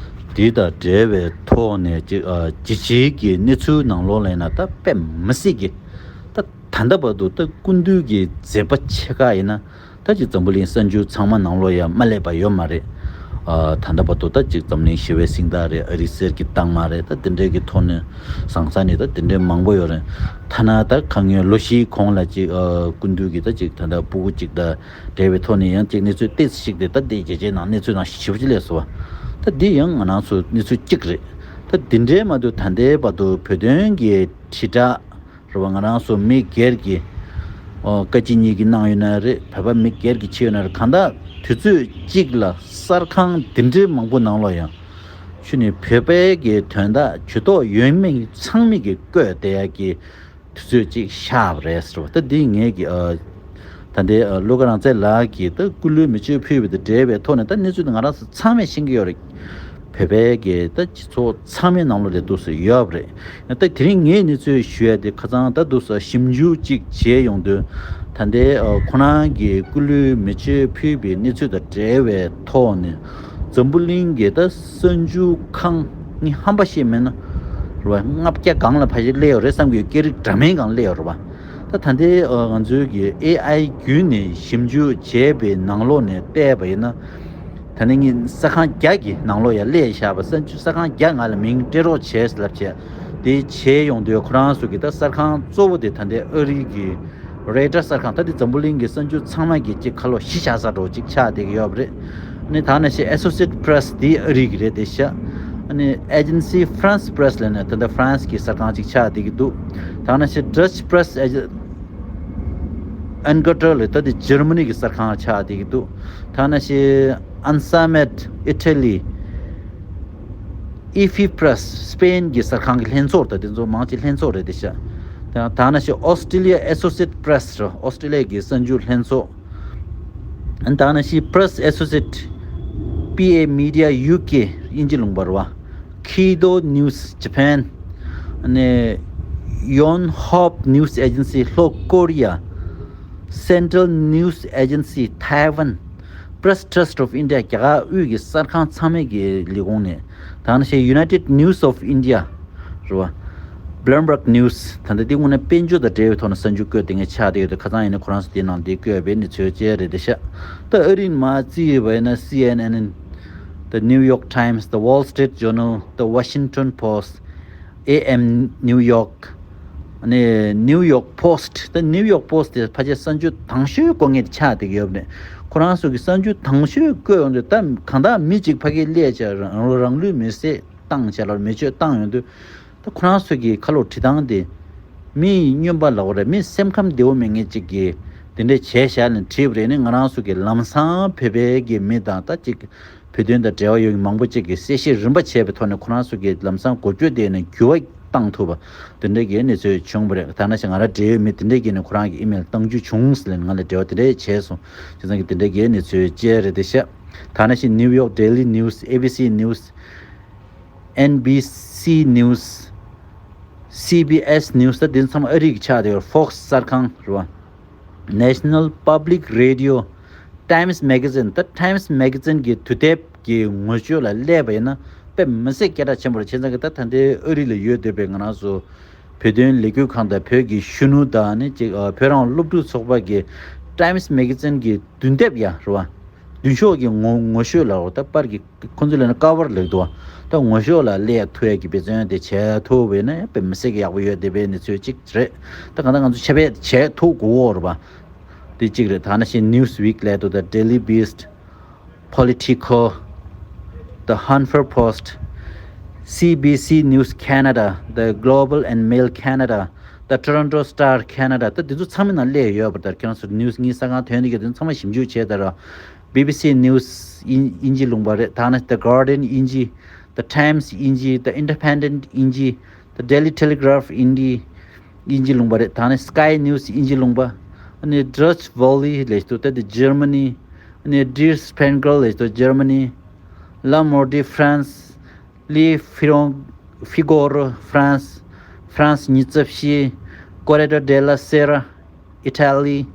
འདི་དང་འབྲེལ་བའི་ཐོག་ནས་ཅིག་ཨ་ཇི་ཆེའི་གི་གནས་ཚུལ་ནང་ལོགས་ལ་ཡིན་ན་ད་དཔེ་མི་སྲིད་ཀྱི་ད་ད་ལྟ་བར་དུ་ད་སྐུ་མདུན་གྱི་མཛད་པ་ཆེ་ཁག་ཡིན་ན། ད་ཅིག་འཛམ་བུ་གླིང་གསར་འགྱུར་ཚང་མ་ནང་ལོགས་ཡ་མ་སླེབས་པ་ཡོད་མ་རེད། ཨ་ད་ལྟ་བར་དུ་ད་ཅིག་འཛམ་གླིང་ཞི་བའི་གཟེངས་རྟགས་རེད། ཨ་རི་གསེར་གྱི་རྟགས་མ་རེད། ད་དེ་འདྲའི་གི་ཐོག་ནས་བཟང་ས་ནི་ད་དེ་འདྲའི་མང་པོ་ཡོད་རེད། ཐ་ན་ད་ཁ་སྔོན་ལོ་བཞིའི་གོང་ལ་ཅིག་ཨ་སྐུ་མདུན་གྱི་ད་ཅིག་ད་ལྟ་སྤུ་གུ་ཅིག་དང་འབྲེལ་བའི་ཐོག་ནས་ཡང་ཅིག་གནས་ཚུལ་ཏོག་ཙམ་ཞིག་དེ་ད་དེ་རྒྱལ་སྤྱིའི་ནང་གནས་ཚུལ་ནང་ཞིབ་ཅིག་སླེབས་སོང་བ། ད་འདི་ཡང་ང་རང་ཚོ་གནས་ཚུལ་གཅིག་རེད། ད་འདི་འདྲའི་མ་གཏོགས་ད་ལྟའི་བར་དུ་བོད་དོན་གྱི་དྲིལ་བསྒྲགས། རེད་བ། ང་རང་ཚོ་མི་སྒེར་གྱི་ཨོ་བཀའ་སྤྱི་གཉིས་ཀྱིས་གནང་ཡོད་ན་རེད། བོད་པ་མི་སྒེར་གྱིས་བྱས་ཡོད་ན་རེད། གང་ལྟར་དུས་ཚོད་གཅིག་ལ་གསར་ཁང་འདི་འདྲའི་མང་པོ་ནང་ལོགས་ཡང་ཆུ་ནི་བོད་པའི་གི་དོན་དག་ཇུས་གཏོགས་ཡོད་མེད་ཚང་མས་ཀྱི་བཀོད་བསྡད་ཡ་གི་དུས་ཚོད་ཅིག་ཤར་བ་རེད་ཟེར་བ། ད་འདི་ངས་ཀྱི་ཨ་ད་འདི་ཨ་བློ་དགའ་རང་བཙན་ལགས་ཀྱིས་ད་སྐུ་ལུས་མེ་མཆོད་ཕུལ་བ་དང་འབྲེལ་བའི་ཐོག་ནས་ད་གནས་ཚུལ་འདི་ང་རང་ཚོ་ཚང་མས་ཤེས་ཀྱི་ཡོད་རེད། བོད་པའི་གི་ད་སྤྱི་ཚོགས་ཚང་མའི་ནང་ལོགས་ལ་འདུག་སེ་ཡོད་པ་རེད། ད་དེ་རིང་ངས་གནས་ཚུལ་ཞུ་ཡ་དེ་ཁ་སང་ད་འདུག་སེ་ཞིབ་འཇུག་ཅིག་བྱས་ཡོང་དུས། ད་ལྟའི་ཨ་ཁོ་རང་གི་སྐུ་ལུས་མེ་མཆོད་ཕུལ་བའི་གནས་ཚུལ་དང་འབྲེལ་བའི་ཐོག་ནས་འཛམ་བུ་གླིང་གི་ད་གསར་འགྱུར་ཁང་ནི་ཧམ་པ་ཤེས་མེད་ན་རེད་བ། ལྔ་བརྒྱ་སྒང་ལ་ཕལ་ཆེར་སླེབས་ཡོད་རེད་བསམ་གྱི་ཡོད། སྐད་རིགས་འདྲ་མིན་སྒང་སླེབས་ཡོད་རེད་བ། ད་ད་ལྟའི་ཨ་ང་ཚོའི་གི་ཨེ་ཨའི་བརྒྱུད་ནས་ཞིབ་འཇུག་བྱས་པའི་ནང་ལོགས་ནས་བལྟས་པ་ཡིན་ན། ད་ནི་ངས་གསར་ཁང་བརྒྱ་གི་ནང་ལོགས་ཡར་སླེབས་བཞག་པ། གསར་འགྱུར་གསར་ཁང་བརྒྱ་ང་ལ་མིང་སྤྲད་རོགས་བྱས་ལབ་བྱས། དེ་བྱས་ཡོང་དུས་ཁོ་རང་ཚོ་གི་ད་གསར་ཁང་གཙོ་བོ་དེ་ད་ལྟའི་ཨ་རི་གི་རོའི་ཊར་གསར་ཁང་། ད་དེ་འཛམ་བུ་གླིང་གི་གསར་འགྱུར་ཚང་མ་གི་གཅིག་ཁ་ལོ་གཞི་བཞག་ས་འདྲ་བོ་གཅིག་ཆགས་བསྡད་ཀྱི་ཡོད་པ་རེད། ཨ་ནི་ད་ནང་བཞིན་ཨེ་སོ་སི་ཨེ་ཊི་པི་རེ་སི་དེ་ཨ་རི་གི་རེད་དེ་ཤག། ཨ་ནི་ཨེ་ཇེན་སི་ཧྥ་རན་སི་པི་རེ་སི་ལབ་ནས་ད་ལྟ་ཧྥ་རན་སི་གི་གསར་ཁང་གཅིག་ཆགས་བསྡད་ཀྱི་འདུག། ད་ནང་བཞིན་ཌ་ཅི་པི་རེ་སི་ཨེ་ཇེན་ཨན་གྷ་ཊར་ལ་ད་དེ་འཇར་མ་ནི་གི་གསར་ཁང་ཆགས་བསྡད་ཀྱི་འདུག། ད་ནང་བཞིན་ཨན་ས་མེད་ཨི་ཊ་ལི། ཨི་ཕི་པི་རེ་སི་སི་པེན་གྱི་གསར་ཁང་གི་ལྷན་ཚོགས་རེད། དེ་ཚོ་མང་ཆེ་ལྷན་ཚོགས་རེད་དེ་ཤག། ད་ད་ནང་བཞིན་ཨོ་སི་ཊེ་ལི་ཡ་ཨེ་སོ་སི་ཨེ་ཊི་པི་རེ་སི་རེད། ཨོ་སི་ཊེ་ལི་ཡ་གི་གསར་འགྱུར་ལྷན་ཚོགས། ད་ནང་བཞིན་པི་རེ་སི་ཨེ་སོ་སི་ཨེ་ཊི། པི་ཨེ་མི་ཌི་ཡ་ཡུ་ཀེ། དབྱིན་ཇི་ལུང་པ་རེད་བ། ཁི་དོ་ནིའུ་སི་ཇ་པན། ཨ་ནི་ཡོན་ཧོབ་ནིའུ་སི་ཨེ་ཇེན་སི་ལྷོ་ཀོ་རི་ཡ། Central News Agency Taiwan། Press Trust of India། རྒྱ་གར་དབུས་ཀྱི་གསར་ཁང་ཚང་མའི་གི་ལས་ཁུངས་ནས། ད་ནང་བཞིན་United News of India་རེད་བ། Bloomberg News ད་ལྟ་འདི་དངོས་གནས་དཔལ་འབྱོར་དང་འབྲེལ་བའི་ཐོག་ནས་གསར་འགྱུར་བཀོད་དེ་ངས་ཆགས་བསྡད་ཡོད་དུས། ཁ་སང་ཡིན་ན་ཁོ་རང་ཚོ་དེའི་ནང་དེ་བཀོད་པའི་གནས་ཚུལ་བཅས་རེད་དེ་ཤག་ད་ཨ་རིའི་མ་རྩིས་ཡོད་པ་ཡིན་ན། C N N, The New York Times, The Wall Street Journal, The Washington Post, A M New York, ནས་New York Post། ད་New York Post དེ་ཕལ་ཆེར་གསར་འགྱུར་དང་ཤོས་བཀོད་མཁན་ཆགས་བསྡད་ཀྱི་ཡོད་པ་རེད། ཁོ་རང་ཚོ་གི་གསར་འགྱུར་དང་ཤོས་བཀོད་ཡོང་དུས། ད་གང་ལྟར་མི་གཅིག་ཕ་གིར་སླེབས་བྱས་རང་ལུས་རང་ལུས་མེར་སྲེག་བཏང་བྱས་ལ་མེ་མཆོད་བཏང་ཡོང་དུས། ད་ཁོ་རང་ཚོ་གི་ཁ་ལོ་བྲིས་སྟངས་དེ་མི་ཡི་སྨྱོན་པ་ལབ་དགོས་རེད། མི་སེམས་ཁམས་བདེ་བོ་མེད་མཁན་ཅིག་གིས་དེ་འདྲས་བྱས་བཞག་ནས་བྲིས་པ་རེད། ནི་ང་རང་ཚོ་གི་ལམ་སང་བོད་པའི་གི་མི་དང་ད་ཅིག་བོད་དོན་དང་འབྲེལ་བ་ཡོད་མཁན་མང་པོ་ཅིག་གིས་གསལ་བཤད་རིམ་པ་བྱས་པའི་ཐོག་ནས་ཁོ་རང་ཚོ་གི་ལམ་སང་འགོ་བརྗོད་དེ་ནས་འགྱུར་བ་བཏང་ཐུབ་པ་དེ་འདྲས་ཀྱི་གནས་ཚུལ་བྱུང་བ་རེད། ད་ནང་བཞིན་ང་རང་འབྲེལ་ཡོད་མི་དེ་འདྲས་ཀྱིས་ནི་ཁོ་རང་གི་ཨི་མེལ་བཏང་རྒྱུ་བྱུང་ཟེར་ནས་ང་ལ་འབྲེལ་བ་དེ་འདྲས་བྱས་སོང་། བྱས་ཙང་གི་དེ་འདྲས་ཀྱི་གནས་ཚུལ་བཅས་རེད་དེ་ཤག་ད་ནང་བཞིན་New York Daily News, A B C News, N B C News, C B S News ད་འདི་ཚང་མ་ཨ་རི་གི་ཆགས་བསྡད་ཡོད། Fox གསར་ཁང་རེད་བ། National Public Radio, Times Magazine ད་Times Magazine གི་དུས་དེབ་ཀྱི་ངོ་སྤྲོད་ལ་གླས་པ་ཡིན་ན་དཔེ་མི་སྲིད་སྐད་གྲགས་ཆེན་པོ་རེད། བྱས་ཙང་གི་ད་ད་ལྟའི་ཨ་རི་ལ་ཡོད་བསྡད་པའི་ང་རང་ཚོ་བོད་དོན་ལས་འགུལ་ཁང་དང་བོད་ཀྱི་གཞོན་ནུ་དང་ནི་ཅིག་ཨ་བོད་རང་སློབ་ཕྲུག་ཚོགས་པ་གི་Times Magazine གི་བདུན་དེབ་ཡ་རེད་བ། མདུན་ཤོག་གི་ངོ་ངོ་སྤྲོད་ལ་འོ་ད་པར་གྱི་ཁོ་ཚོ་ལ་ནི་ཀ་བར་ལེགས་འདུག་ད་ངོ་ཤོག་ལ་སླེབས་ཐུབ་ཡ་གི་འབད་བརྩོན་དེ་བྱས་ཐུབ་པས་ན་དཔེ་མི་སྲིད་ཀྱི་ཡག་པོ་ཡོད་བསྡད་པའི་གནས་ཚུལ་གཅིག་རེད། ད་གང་ལྟར་ང་ཚོ་ཁྱབ་སྤེལ་བྱས་ཐུབ་དགོས་འོ་རེད་པ། དེ་གཅིག་རེད། ད་ནང་བཞིན་Newsweek ལབ་འདུག་ད་Daily Beast, Politico, The Huffington Post, C B C News Canada, The Globe and Mail Canada, The Toronto Star Canada ད་འདི་ཚོ་ཚང་མའི་ནང་སླེབས་ཡོད་པ། ད་ཁྱེད་རང་ཚོ་News གཉིས་གསར་ཁང་ཐོན་དེ་གི་དེ་ཚང་མ་ཞིབ་འཇུག་བྱས་ད་ར། B B C News དབྱིན་དབྱིན་ཇི་ལུང་པ་རེད། ད་ནི་The Guardian དབྱིན་ཇི། The Times དབྱིན་ཇི། The Independent དབྱིན་ཇི། The Daily Telegraph དབྱིན་ཇི། དབྱིན་ཇི་ལུང་པ་རེད། ད་ནི་Sky News དབྱིན་ཇི་ལུང་པ། ཨ་ནི་Deutsche Welle ལབ་ཏུ་ད་དེ་Germany། ཨ་ནི Der Spiegel ལབ་ཏུ་Germany། Le Monde France། Le Figaro France། France ཉི་ཤུ་རྩ་བཞི། Corriere della Sera Italy།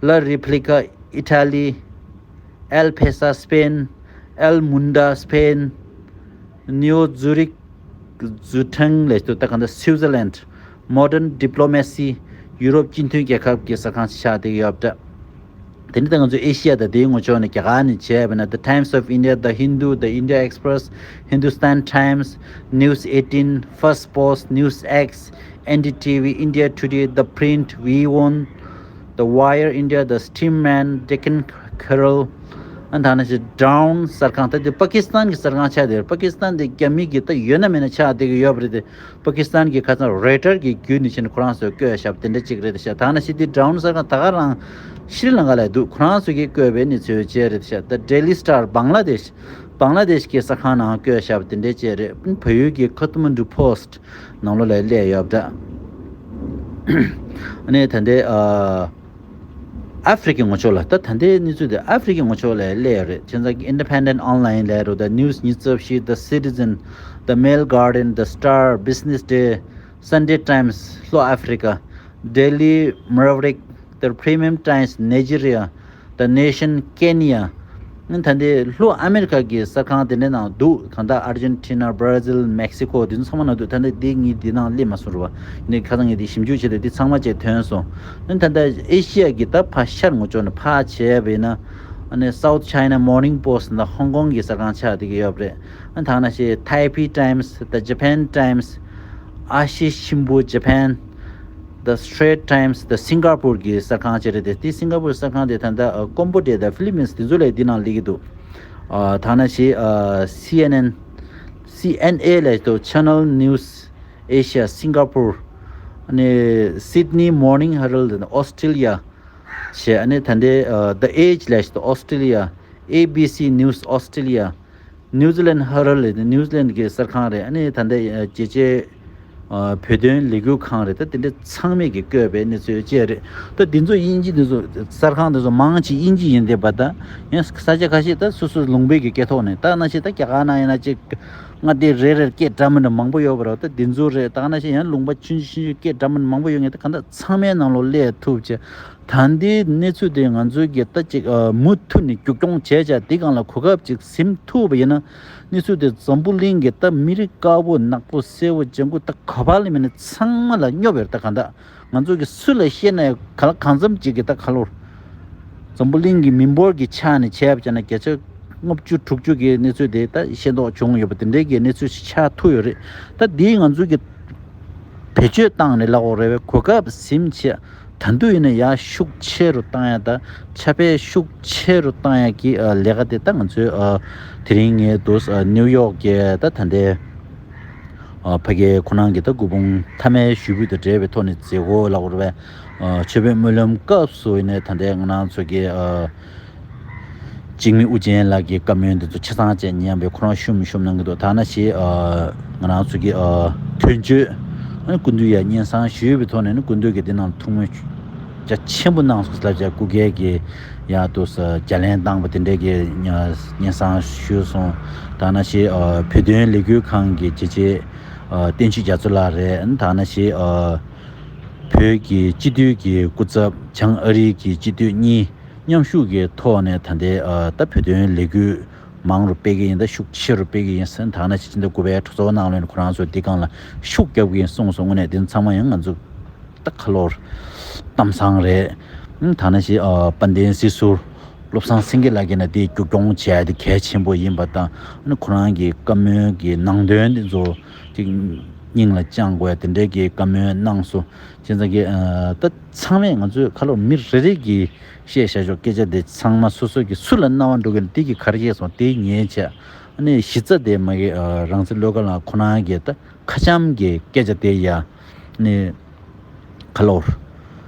La Repubblica Italy, El País Spain, El Mundo Spain, Neo Zurich Zeitung ལབ་ཏུ་ད་གང་ལྟར་Switzerland, Modern Diplomacy, Europe སྤྱི་མཐུན་རྒྱལ་ཁབ་ཀྱི་གསར་ཁང་ཆགས་བསྡད་ཡོད་པ་འདྲ། དེ་ནི་ད་ང་ཚོ་ཨེ་ཤི་ཡ་དང་དེའི་ངོས་ཕྱོགས་ནས་རྒྱ་གར་ནས་བྱས་པ་ན། The Times of India, The Hindu, The India Express, Hindustan Times, News eighteen, First Post, News X, N D T V, India Today, The Print, WION, The Wire India, The Streamline, Deccan Herald ཨ་ད་ནི་ཞེ་Dawn གསར་ཁང་ད་དེ་པ་ཀི་སི་ཐན་གྱི་གསར་ཁང་ཆགས་བསྡད་ཡོད། པ་ཀི་སི་ཐན་དེ་རྒྱ་མི་གི་ད་ཡོད་ན་མེད་ན་ཆགས་བསྡད་ཀྱི་ཡོད་པ་རེད་དེ། པ་ཀི་སི་ཐན་གྱི་ཁ་སང་Reuters གི་བརྒྱུད་ནས་ཕྱིན་ཁོ་རང་ཚོས་བཀོད་བཞག་པ་དེ་འདྲ་ཅིག་རེད་ཤག་ད་ནི་ཞེ་དེ་Dawn གསར་ཁང་ད་ག་རང་ཤྲི་ལང་ཀ་ལ་འདུག་ཁོ་རང་ཚོ་གིས་བཀོད་པའི་གནས་ཚུལ་བཅས་རེད་ཤག The Daily Star Bangladesh Bangladesh གི་གསར་ཁང་ནང་བཀོད་བཞག་པ་དེ་འདྲ་ཅིག་རེད། བལ་ཡུལ་གྱི་Kathmandu Post ནང་ལོགས་ལ་སླེབས་ཡོད་པ་འདྲ། ཨ་ནི་ད་ལྟའི་ཨ། ཨ་ཧྥེ་རི་ཁའི་ངོས་ཕྱོགས་ལ་ད་ད་ལྟའི་གནས་ཚུལ་དེ་ཨ་ཧྥེ་རི་ཁའི་ངོས་ཕྱོགས་ལ་སླེབས་ཡོད་རེད། བྱས་ཙང་གི་Independent Online ལབ་རུང་ད་News ཉི་ཤུ་རྩ་བཞི། The Citizen, The Mail Guardian, The Star, Business Day, Sunday Times ལྷོ་ཨ་ཧྥེ་རི་ཁ། Daily Maverick, The Premium Times Nigeria, The Nation Kenya ཨ་ནི་ད་ལྟའི་ལྷོ་ཨ་མེ་རི་ཁ་གི་གསར་ཁང་དེ་འདྲའི་ནང་འདུག་གང་ལྟར་Argentina, Brazil, Mexico དེ་ཚོ་ཚང་མ་ནང་འདུག་ད་ལྟ་དེ་ངས་འདི་ནང་སླེབས་མ་སོང་རེད་བ། ནི་ཁ་སང་ངས་དེ་ཞིབ་འཇུག་བྱས་ཏེ་དེ་ཚང་མ་བཅས་ཐོན་སོང་། ཨ་ནི་ད་ལྟ་ཨེ་ཤི་ཡ་གི་ད་ཕར་ཤར་ངོས་ཕྱོགས་ནས་ཕར་བྱས་པ་ཡིན་ན། ཨ་ནི་South China Morning Post ད་ཧོང་ཀོང་གི་གསར་ཁང་ཆགས་བསྡད་ཀྱི་ཡོད་པ་རེད། ཨ་ནི་ད་ག་ནང་བཞིན་Taipei Times, The Japan Times, Asahi Shimbun Japan, The Straits Times, The Singapore གི་གསར་ཁང་བཅས་རེད་དེ། དེ་སིང་ག་པུར་གསར་ཁང་དེ་ད་ལྟ་ཨ་ཀོམ་བོ་ཌི་ཡ་དང་ཕི་ལི་པིན་སི་དེ་ཚོ་ལ་འདི་ནང་སླེབས་ཀྱི་འདུག་ཨ་ད་ག་ནང་བཞིན་ཨ་སི་ཨེན་ཨེན། སི་ཨེན་ཨེ་ལབ་ཡག་འདུག Channel News Asia Singapore ཨ་ནི་Sydney Morning Herald Australia བྱས། ཨ་ནི་ད་ལྟའི་ཨ་The Age ལབ་ཡག་འདུག Australia, A B C News Australia, New Zealand Herald ལབ་ནིའུ་ཛི་ལན་གྱི་གསར་ཁང་རེད། ཨ་ནི་ད་ལྟ་རྒྱལ་སྤྱིའི་བོད་དོན་ལས་འགུལ་ཁང་རེད། ད་དེ་འདྲ་ཚང་མས་ཀྱིས་བཀོད་པའི་གནས་ཚུལ་བཅས་རེད། ད་འདི་ཚོ་དབྱིན་ཇི་འདི་ཚོ་གསར་ཁང་འདི་ཚོ་མང་ཆེ་དབྱིན་ཇི་ཡིན་བསྡད་པ་དང་། ཡང་ས་ཆ་ཁ་ཤས་ད་སོ་སོ་ལུང་པའི་གི་སྐད་ཐོག་ནས། ད་ནང་བཞིན་ད་རྒྱ་གར་ནང་ཡིན་ན་ཅིག་ང་དེ་རེ་རེར་སྐད་འདྲ་མི་འདྲ་མང་པོ་ཡོད་པ་རེད། ད་འདི་ཚོ་རེད། ད་ནང་བཞིན་ཡང་ལུང་པ་ཆུང་ཆུང་ཆུང་ཆུང་སྐད་འདྲ་མི་འདྲ་མང་པོ་ཡོད་ངེས། ད་གང་ལྟར་ཚང་མའི་ནང་ལོགས་སླེབས་ཐུབ་ཅེས། ད་ལྟའི་གནས་ཚུལ་དེ་ང་ཚོའི་གི་ད་ཅིག་ཨ་མུ་མཐུད་ནས་རྒྱུག་མྱོང་བྱས་བྱས་དེ་སྒང་ལ་གོ་སྐབས་ཅིག་ཟིན་ཐུབ་པ་ཡིན་ན། གནས་ཚུལ་དེ་འཛམ་བུ་གླིང་གི་ད་མི་རིགས་དཀར་པོ་ནག་པོ་སེར་པོ་ལྗང་གུ་ད་ག་པར་ལ་མིན་ན་ཚང་མ་ལ་སྙོབ་ཡོད་རེད། ད་གང་ལྟར་ང་ཚོ་གི་སུ་ལ་བཤད་ན་ཡང་ག་ལ་གང་འཚམ་ཅིག་གི་ད་ཁ་ལོར་འཛམ་བུ་གླིང་གི་མི་འབོར་གྱི་ཆ་ནས་བྱས་པ་བྱས་ན་བརྒྱ་ཆ་ལྔ་བཅུ་དྲུག་ཅུ་གི་གནས་ཚུལ་དེ་ད་ཤེས་རྟོགས་བྱུང་ཡོད་པ་དེ་འདྲའི་གི་གནས་ཚུལ་ཞིག་ཆགས་ཐུབ་ཡོད་རེད། ད་འདིས་ང་ཚོ་གི་བེད་སྤྱོད་བཏང་ནས་ལབ་དགོས་རེད་པས། གོ་སྐབས་ཟིན་བྱས་ད་དུང་ཡིན་ན་ཡར་ཤུགས་ཆེ་རུ་བཏང་ཡ་ད་ཁྱབ་སྤེལ་ཤུགས་ཆེ་རུ་བཏང་ཡ་གི་ཨ་ལས་ཀ་དེ་ད་ང་ཚོས་ཨ་དེ་རིང་ངས་འདུག་ཨ་ནིའུ་ཡོག་གི་ད་ད་ལྟའི་ཨ་ཕ་གིའི་ཁོ་རང་གི་ད་སྐུ་ཕུང་མཐའ་མའི་ཞུ་འབུལ་དང་འབྲེལ་བའི་ཐོག་ནས་མཛད་སྒོ་ལབ་དགོས་རེད་པས། ཨ་ཆོས་དཔོན་སྨོན་ལམ་སྐབས་སུ་ཡིན་ན་ད་ལྟའི་ང་རང་ཚོ་གི་ཨ་འཇིགས་མེད་ཨུ་རྒྱན་ལགས་ཀྱི་བཀའ་མོལ་འདི་ཚོ་ཆ་ཚང་བཅས་ཉན་པའི་ཁོ་རང་ཤུམ་ཤུམ་གནང་གི་འདུག་ད་ནང་བཞིན་ཨ་ང་རང་ཚོ་གི་ཨ་དོན་གཅོད་ཨ་ནི་སྐུ་མདུན་ཡ་སྙན་སེང་ཞུས་པའི་ཐོག་ནས་ནི་སྐུ་མདུན་གྱིས་འདི་ནང་ཐུགས་སྨོན་རྒྱ་ཆེན་པོ་གནང་སོང་ལབ་བྱས་སྐུ་སྒེར་གྱི་ཡ་དུ་ས་ལྗགས་ལན་བཏང་པ་དེ་འདྲས་ཀྱི་སྙན་སེང་ཞུས་སོང་། ད་ནང་བཞིན་ཨ་བོད་དོན་ལས་འགུལ་ཁང་གི་རྒྱལ་གཅེས་ཨ་བསྟན་ཆོས་རྒྱ་མཚོ་ལགས་རེད། ད་ནང་བཞིན་ཨ་བོད་ཀྱི་སྤྱི་འཐུས་ཀྱི་སྐུ་ཚབ་བྱང་ཨ་རི་གི་སྤྱི་འཐུས་གཉིས། མཉམ་ཞུགས་ཀྱི་ཐོག་ནས་ད་ལྟའི་ཨ་ད་བོད་དོན་ལས་འགུལ་མང་རུ་སྤེལ་གྱི་ཡིན། ད་ཤུགས་ཆེ་རུ་སྤེལ་གྱི་ཡིན་ཟེར། ད་ནང་བཞིན་ཕྱི་ཟླ་དགུ་པའི་གྲོས་ཚོགས་ནང་ལོགས་ནས་ཁོ་རང་ཚོས་འདི་སྒང་ལ་ཤུགས་རྒྱབ་ཀྱི་ཡིན་གསུངས་སོང་། དངོས་གནས་འདི་ཚང་མ་ཡང་ང་ཚོ་ད་ཁ་ལོར་གཏམ་བཟང་རེད། ཨ་ད་ནང་བཞིན་ཨ་དཔལ་ལྡན་སྲིད་ཟུར་བློ་བཟང་སེང་གེ་ལགས་ཀྱིས་ན་འདི་རྒྱུག་མྱོང་བྱས་ཏེ་གལ་ཆེན་པོ་ཡིན་པ་དང་། ཨ་ནི་ཁོ་རང་གི་བཀའ་མོལ་གྱི་ནང་དོན་འདི་ཚོ་ཅིག་སྙིང་ལ་བཅངས་དགོས་དེ་འདྲའི་གི་བཀའ་མོལ་གནང་སོང་། བྱས་ཙང་གི་ཨ་ད་ཚང་མས་ང་ཚོས་ཁ་ལོ་མི་རེ་རེ་གིས་བཤད་བཞག་ཆོག་སྐད་ཆ་དེ་ཚང་མ་སོ་སོ་གི་སུ་ལ་རྣ་བ་འགྲོ་གི་ན་དེ་གི་ག་རེ་བཤད་སོང་དེ་ཉན་བྱས། ཨ་ནི་གཞི་རྩ་དེ་མ་གི་ཨ་རང་བཙན་བློ་དགའ་ལགས་ཁོ་རང་གི་ད་ཁ་འཆམ་གི་སྐད་ཆ་དེ་ཡ་ཨ་ནི་ཁ་ལོར་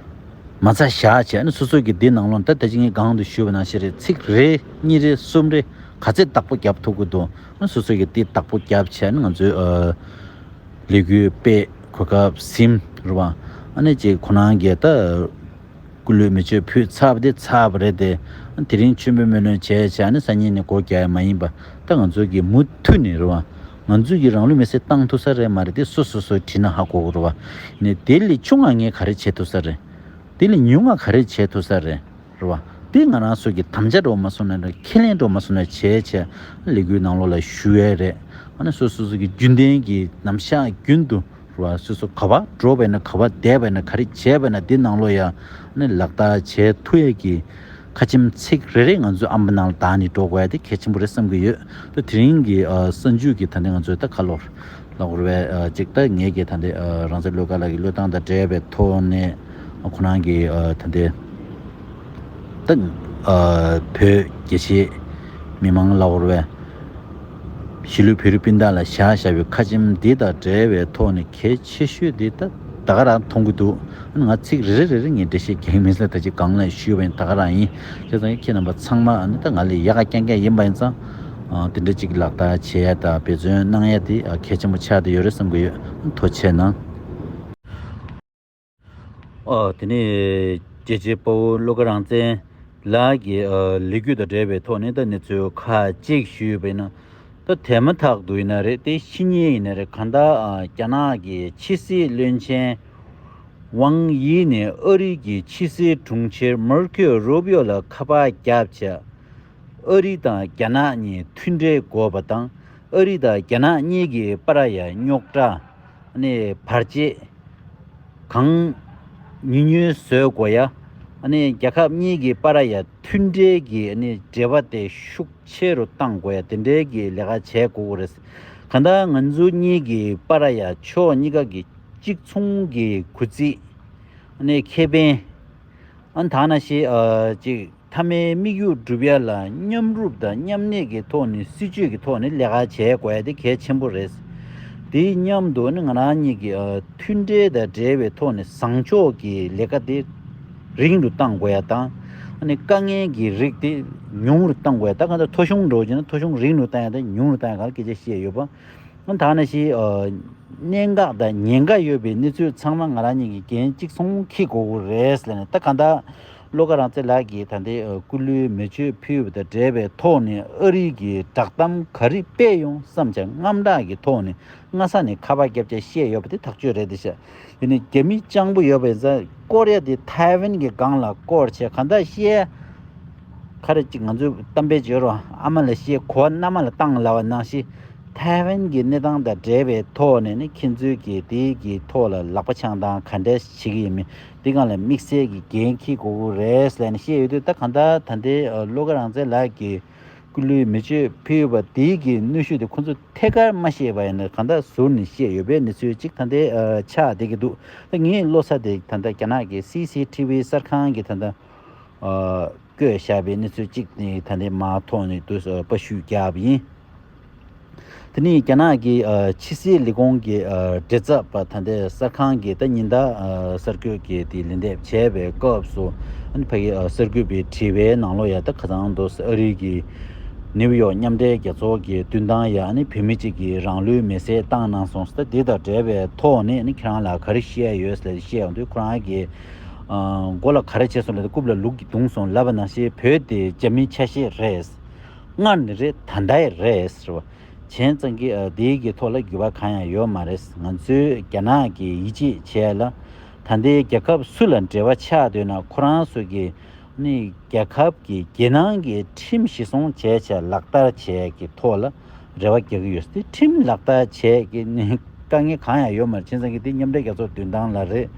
མ་རྩ་བཞག་བྱས། ཨ་ནི་སོ་སོ་གི་དེ་ནང་ལོགས་ད་ད་ཅི་ངས་གང་དུ་ཞུས་པ་ནང་བཞིན་རེད། ཚིག་རེ་གཉིས་རེ་གསུམ་རེ་ག་ཚད་བདག་པོ་རྒྱབ་ཐུབ་ཀྱི་འདུག་ཨ་ནི་སོ་སོ་གི་དེ་བདག་པོ་རྒྱབ་བྱས། ཨ་ནི་ང་ཚོའི་ཨ་ལས་འགུལ་སྤེལ་གོ་སྐབས་ཟིན་རེད་བ། ཨ་ནི་ཅིག་ཁོ་རང་གིས་ད་སྐུ་ལུས་མེ་མཆོད་ཕུལ་ཚར་བ་དེ་ཚར་བ་རེད་དེ། དེ་རིང་མཆོད་འབུལ་སྨོན་ལམ་བྱས་བྱས་ཨ་ནི་སང་ཉིན་ནས་སྒོ་རྒྱག་ཡ་མ་ཡིན་པ། ད་ང་ཚོ་གིས་མུ་མཐུད་ནས་རེད་བ། ང་ཚོ་གིས་རང་ལུས་མེར་སྲེག་བཏང་ཐུབ་ས་རེད་མ་རེད་དེ་སོ་སོ་སོས་དྲིས་ན་ཧ་གོ་གི་རེད་བ། ནས་དེ་ལས་ཆུང་ང་ངས་ག་རེ་བྱེད་ཐུབ་ས་རེད། དེ་ལས་ཉུང་ང་ག་རེ་བྱེད་ཐུབ་ས་རེད། རེད་བ། དེ་ང་རང་ཚོ་གི་དམ་བཅའ་འགྲོ་མ་སོང་ན་འདྲ། ཁས་ལེན་འགྲོ་མ་སོང་ན་བྱས་བྱས་ལས་འགུལ་ནང་ལོགས་ལ་ཞུགས་ཡས་རེད། ཨ་ནི་སོ་སོ་སོ་གི་རྒྱུན་ལྡན་གྱི་ནམ་ཞག་རྒྱུན་དུ་རེད་བ། སོ་སོ་ག་བ་འགྲོ་བས་ན་ག་བ་བསྡད་པས་ན་ག་རེ་བྱས་པས་ན་དེ་ནང་ལོགས་ཡ་ཨ་ནི་ལག་བསྟར་བྱེད་ཐུབ་ཡས་ཀྱི་ཁ་ཆེམས་ཚིག་རེ་རེ་ང་ཚོའི་ཨམ་པ་ནང་ལ་བཏགས་ནས་འགྲོ་དགོས་ཡ་དེ་གལ་ཆེན་པོ་རེད་བསམ་གྱི་ཡོད། ད་དེ་རིང་གི་ཨ་གསར་འགྱུར་གྱི་ད་ནི་ང་ཚོའི་ད་ཁ་ལོར་ལབ་དགོས་རེད་པས། ཨ་གཅིག་ད་ངེད་ཀྱིས་ད་ལྟའི་ཨ་རང་བཙན་བློ་དགའ་ལགས་ཀྱི་བློས་བཏང་དང་འབྲེལ་བའི་ཐོག་ནས་ཁོ་རང་གི་ཨ་ད་ལྟའི་ད་ཨ་བོད་རྒྱལ་སྤྱིའི་མི་མང་ལབ་དགོས་རེད་པས། གཞིས་ལུས་བོད་རིགས་སྤུན་ཟླ་ལ་བཞག་བཞག་པའི་ཁ་ཆེམས་འདི་དང་འབྲེལ་བའི་ཐོག་ནས་གལ་ཆེ་ཤོས་འདི་ད་ད་ག་རང་མཐོང་གི་འདུག་ཨ་ནི་ང་ཚིག་རེ་རེ་རེ་རེ་ངས་འགྲེལ་བཤད་རྒྱག་གི་མིན་ཟེར། ད་ཅི་གང་ལ་ཞུས་པ་ཡིན་ད་ག་རང་ཡིན། བྱས་ཙང་ཁྱེད་རྣམ་པ་ཚང་མ་ཨ་ནི་ད་ང་ལས་ཡག་ག་རྐྱང་རྐྱང་ཡིན་པ་ཡིན་ཙང་། ཨ་དེ་འདྲ་ཅིག་ལག་བསྟར་བྱེད་ཡ་དང་འབད་བརྩོན་གནང་ཡ་དེ་ཨ་གལ་ཆེན་པོ་ཆགས་བསྡད་ཡོད་རེད་བསམ་གྱི་ཡོད། ཐུགས་རྗེ་གནང་། ཨ་དེ་ནས་རྒྱལ་གཅེས་དཔའ་བོ་བློ་དགའ་རང་བཙན་ལགས་ཀྱི་ཨ་ལས་འགུལ་དང་འབྲེལ་བའི་ཐོག་ནས་ད་གནས་ཚུལ་ཁག་ཅིག་ཞུས་པ་ཡིན་ན། ད་དེ་མ་ཐག་ཏུ་ཡིན་ན་རེད་དེ་ཕྱི་ཉིན་ཡིན་ན་རེད། གང་ལྟར་ཨ་རྒྱ་ནག་གི་ཕྱི་སྲིད་བློན་ཆེན་ཝང་དབྱི་ནས་ཨ་རི་གི་ཕྱི་སྲིད་དྲུང་ཆེ་མར་ཁོ་རུ་པིའོ་ལ་ཁ་པར་བརྒྱབ་བྱས། ཨ་རི་དང་རྒྱ་ནག་གཉིས་མཐུན་འབྲེལ་དགོས་པ་དང་། ཨ་རི་དང་རྒྱ་ནག་གཉིས་ཀྱི་བར་ཡ་རྙོག་དྲ་ནས་བར་ཆད་གང་ཉུང་ཉུང་བཟོ་དགོས་ཡ། ཨ་ནི་རྒྱལ་ཁབ་གཉིས་ཀྱི་བར་ཡ་མཐུན་འབྲེལ་གྱི་ཨ་ནི་འབྲེལ་བ་དེ་ཤུགས་ཆེ་རུ་གཏང་དགོས་ཡ་དེ་འདྲའི་གི་ལས་ཀ་བྱེད་དགོས་ཀྱི་རེད། གང་ལྟར་ང་ཚོ་གཉིས་ཀྱི་བར་ཡ་ཕྱོགས་གཉིས་ཀ་གི་གཅིག་མཚུངས་ཀྱི་གུས་བརྩི། ཨ་ནི་ཁེ་ཕན། ཨ་ནི་ད་ནང་བཞིན་ཨ་ཅིག་མཐའ་མའི་དམིགས་ཡུལ་སྒྲུབ་ཡ་ལ་མཉམ་རུབ་དང་མཉམ་གནས་ཀྱི་ཐོག་ནས་སྲིད་ཇུས་ཀྱི་ཐོག་ནས་ལས་ཀ་བྱེད་དགོས་ཡ་དེ་གལ་ཆེན་པོ་རེད། དེའི་མཉམ་དུ་ནི་ང་རང་གཉིས་ཀྱི་ཨ་མཐུན་འབྲེལ་དང་འབྲེལ་བའི་ཐོག་ནས་བཟང་ཕྱོགས་ཀྱི་ལས་ཀ་དེ་རིང་རུ་གཏང་དགོས་ཡ་དང་། ཨ་ནི་དཀའ་ངལ་གྱི་རིགས་དེ་ཉུང་རུ་གཏང་དགོས་ཡ། ད་གང་ལྟར་ཐོ་གཞུང་འགྲོ་བྱས་ན་ཐོ་གཞུང་རིང་རུ་གཏང་ཡ་དང་ཉུང་རུ་གཏང་ཡ་ག་ལ་སྐད་ཆ་བཤད་ཡོད་པ། ཨ་ནི་ད་ནང་བཞིན་ཨ་གནད་འགག་དང་ཉེན་ཁ་ཡོད་པའི་གནས་ཚུལ་ཚང་མ་ང་རང་གཉིས་ཀྱིས་འགན་གཅིག་མཚུངས་འཁྱེར་དགོས་ཀྱི་རེད་ཟེར་ནས། ད་གང་ལྟར་ བློ་དགའ་རང་བཙན་ལགས་ཀྱིས་ད་ལྟའི་ཨ་སྐུ་ལུས་མེ་མཆོད་ཕུལ་བ་དང་འབྲེལ་བའི་ཐོག་ནས་ཨ་རི་གི་བསྒྲགས་གཏམ་ག་རེ་སྤེལ་ཡོང་བསམ་བྱས་དངངས་སྐྲག་གི་ཐོག་ནས་སྔ་ས་ནས་ཁ་པར་བརྒྱབ་བྱས་བཤད་ཡོད་པ་དེ་ཐག་ཆོད་རེད་དེ་ཤག་ཡིན་ནའི་རྒྱ་མི་སྤྱང་པོ་ཡོད་པ་ཡིན་ཙང་ཀོ་རི་ཡ་དེ་ཐའེ་ཝན་གྱི་སྒང་ལ་བསྐོར་བྱས་གང་ལྟར་བཤད། ག་རེ་ཅིག་ང་ཚོའི་གཏམ་དཔེ་བརྗོད་རོགས། ཨ་མ་ལ་བཤད་གོ་བ་མནའ་མ་ལ་བཏང་ལབ་པ་ནང་བཞིན། ཐའེ་ཝན་གྱི་གནས་སྟངས་དང་འབྲེལ་བའི་ཐོག་ནས་ནི་ཁྱེད་ཚོས་ཀྱིས་དེའི་གི་ཐོག་ལ་ལག་པ་འཆང་སྟངས་ག་འདྲ་བྱེད་ཀྱི་ཡིན་མིན། དེ་སྒང་ལ་དམིགས་བསལ་གྱི་འགན་འཁྱེར་དགོས་ཀྱི་རེད་ཟེར་ནས་བཤད་ཡོད་དུས། ད་གང་ལྟར་ད་ལྟའི་ཨ་བློ་དགའ་རང་བཙན་ལགས་ཀྱིས་སྐུ་ལུས་མེ་མཆོད་ཕུལ་བ་དེའི་གི་གནོན་ཤུགས་དེ་ཁོ་ཚོས་ཐད་ཀར་མ་ཤེས་པ་ཡིན་ན་གང་ལྟར་ཟུར་ནས་བཤད་ཡོད་པའི་གནས་ཚུལ་ཅིག་ད་ལྟའི་ཨ་ཆགས་བསྡད་ཀྱི་འདུག་ད་ངའི་བློ་ས་དེ་ད་ལྟ་རྒྱ་ནག་གི་སི་སི་ཐི་བི་གསར་ཁང་གི་ད་ལྟ་ཨ་བཀོད་བཞག་པའི་གནས་ཚུལ་གཅིག་ནི་ད་ལྟའི་མར་ཐོག་ནས་དུ་པར་བཤུས་བརྒྱབ་པ་ཡིན། དེ་ནས་རྒྱ་ནག་གི་ཨ་ཕྱི་སྲིད་ལས་ཁུངས་ཀྱི་ཨ་མགྲིན་ཚབ་པ་ད་ལྟའི་གསར་ཁང་གི་ད་ཉིན་ལྟར་ཨ་གསར་འགོད་ཀྱི་དེ་ལན་འདེབས་བྱས་པའི་སྐབས་སུ། ཨ་ནི་ཕ་གི་ཨ་གསར་འགོད་པའི་དྲི་བའི་ནང་ལོགས་ཡ་ད་ཁ་སང་དུ་ཨ་རི་གི་ནིའུ་ཡོག་མཉམ་འབྲེལ་རྒྱལ་ཚོགས་ཀྱི་མདུན་ཐང་ཡ་ཨ་ནི་བོད་མི་གཅིག་གིས་རང་ལུས་མེར་སྲེག་བཏང་གནང་སོང་ཟེར། ད་དེ་དང་འབྲེལ་བའི་ཐོག་ནས་ཨ་ནི་ཁྱེད་རང་ལ་ག་རེ་བཤད་ཡོད་ཟེར་བཤད་ཡོང་དུས། ཁོ་རང་གིས་ཨ་མགོ་ལ་ག་རེ་བྱས་སོང་ལབ་དུས་རྐུབ་ལ་ལུག་གིས་བརྡུངས་སོང་ལབ་པ་ནང་བཞིན་བོད་དེ་རྒྱ་མིའི་ཆ་ཤས་རེད། སྔར་ནས་རེད། ད་ལྟའི་རེད་ཟེར་བ། བྱས་ཙང་གི་ཨ་དེའི་གི་ཐོག་ལ་འགྱུར་བ་གང་ཡང་ཡོད་མ་རེད། ང་ཚོས་རྒྱ་ནག་གི་ཡིད་ཆེས་བྱས་ལ། ད་ལྟའི་རྒྱལ་ཁབ་སུ་ལ་འབྲེལ་བ་ཆགས་འདོད་ན་ཁོ་རང་ཚོ་གི་ནི་རྒྱལ་ཁབ་ཀྱི་རྒྱལ་ནང་གི་ཁྲིམས་གཞི་བཟུང་བྱས་བྱས་ལག་བསྟར་བྱས་ཀྱི་ཐོག་ལ་རེ་བ་རྒྱག་གི་ཡོད། དེ་ཁྲིམས་ལག་བསྟར་བྱས་ཀྱི་ནི་དཀའ་ངལ་གང་ཡང་ཡོད་མ་རེད། བྱས་ཙང་གི་དེ་མཉམ་འབྲེལ་རྒྱལ་ཚོགས་མདུན་ཐང་ལ་རེད།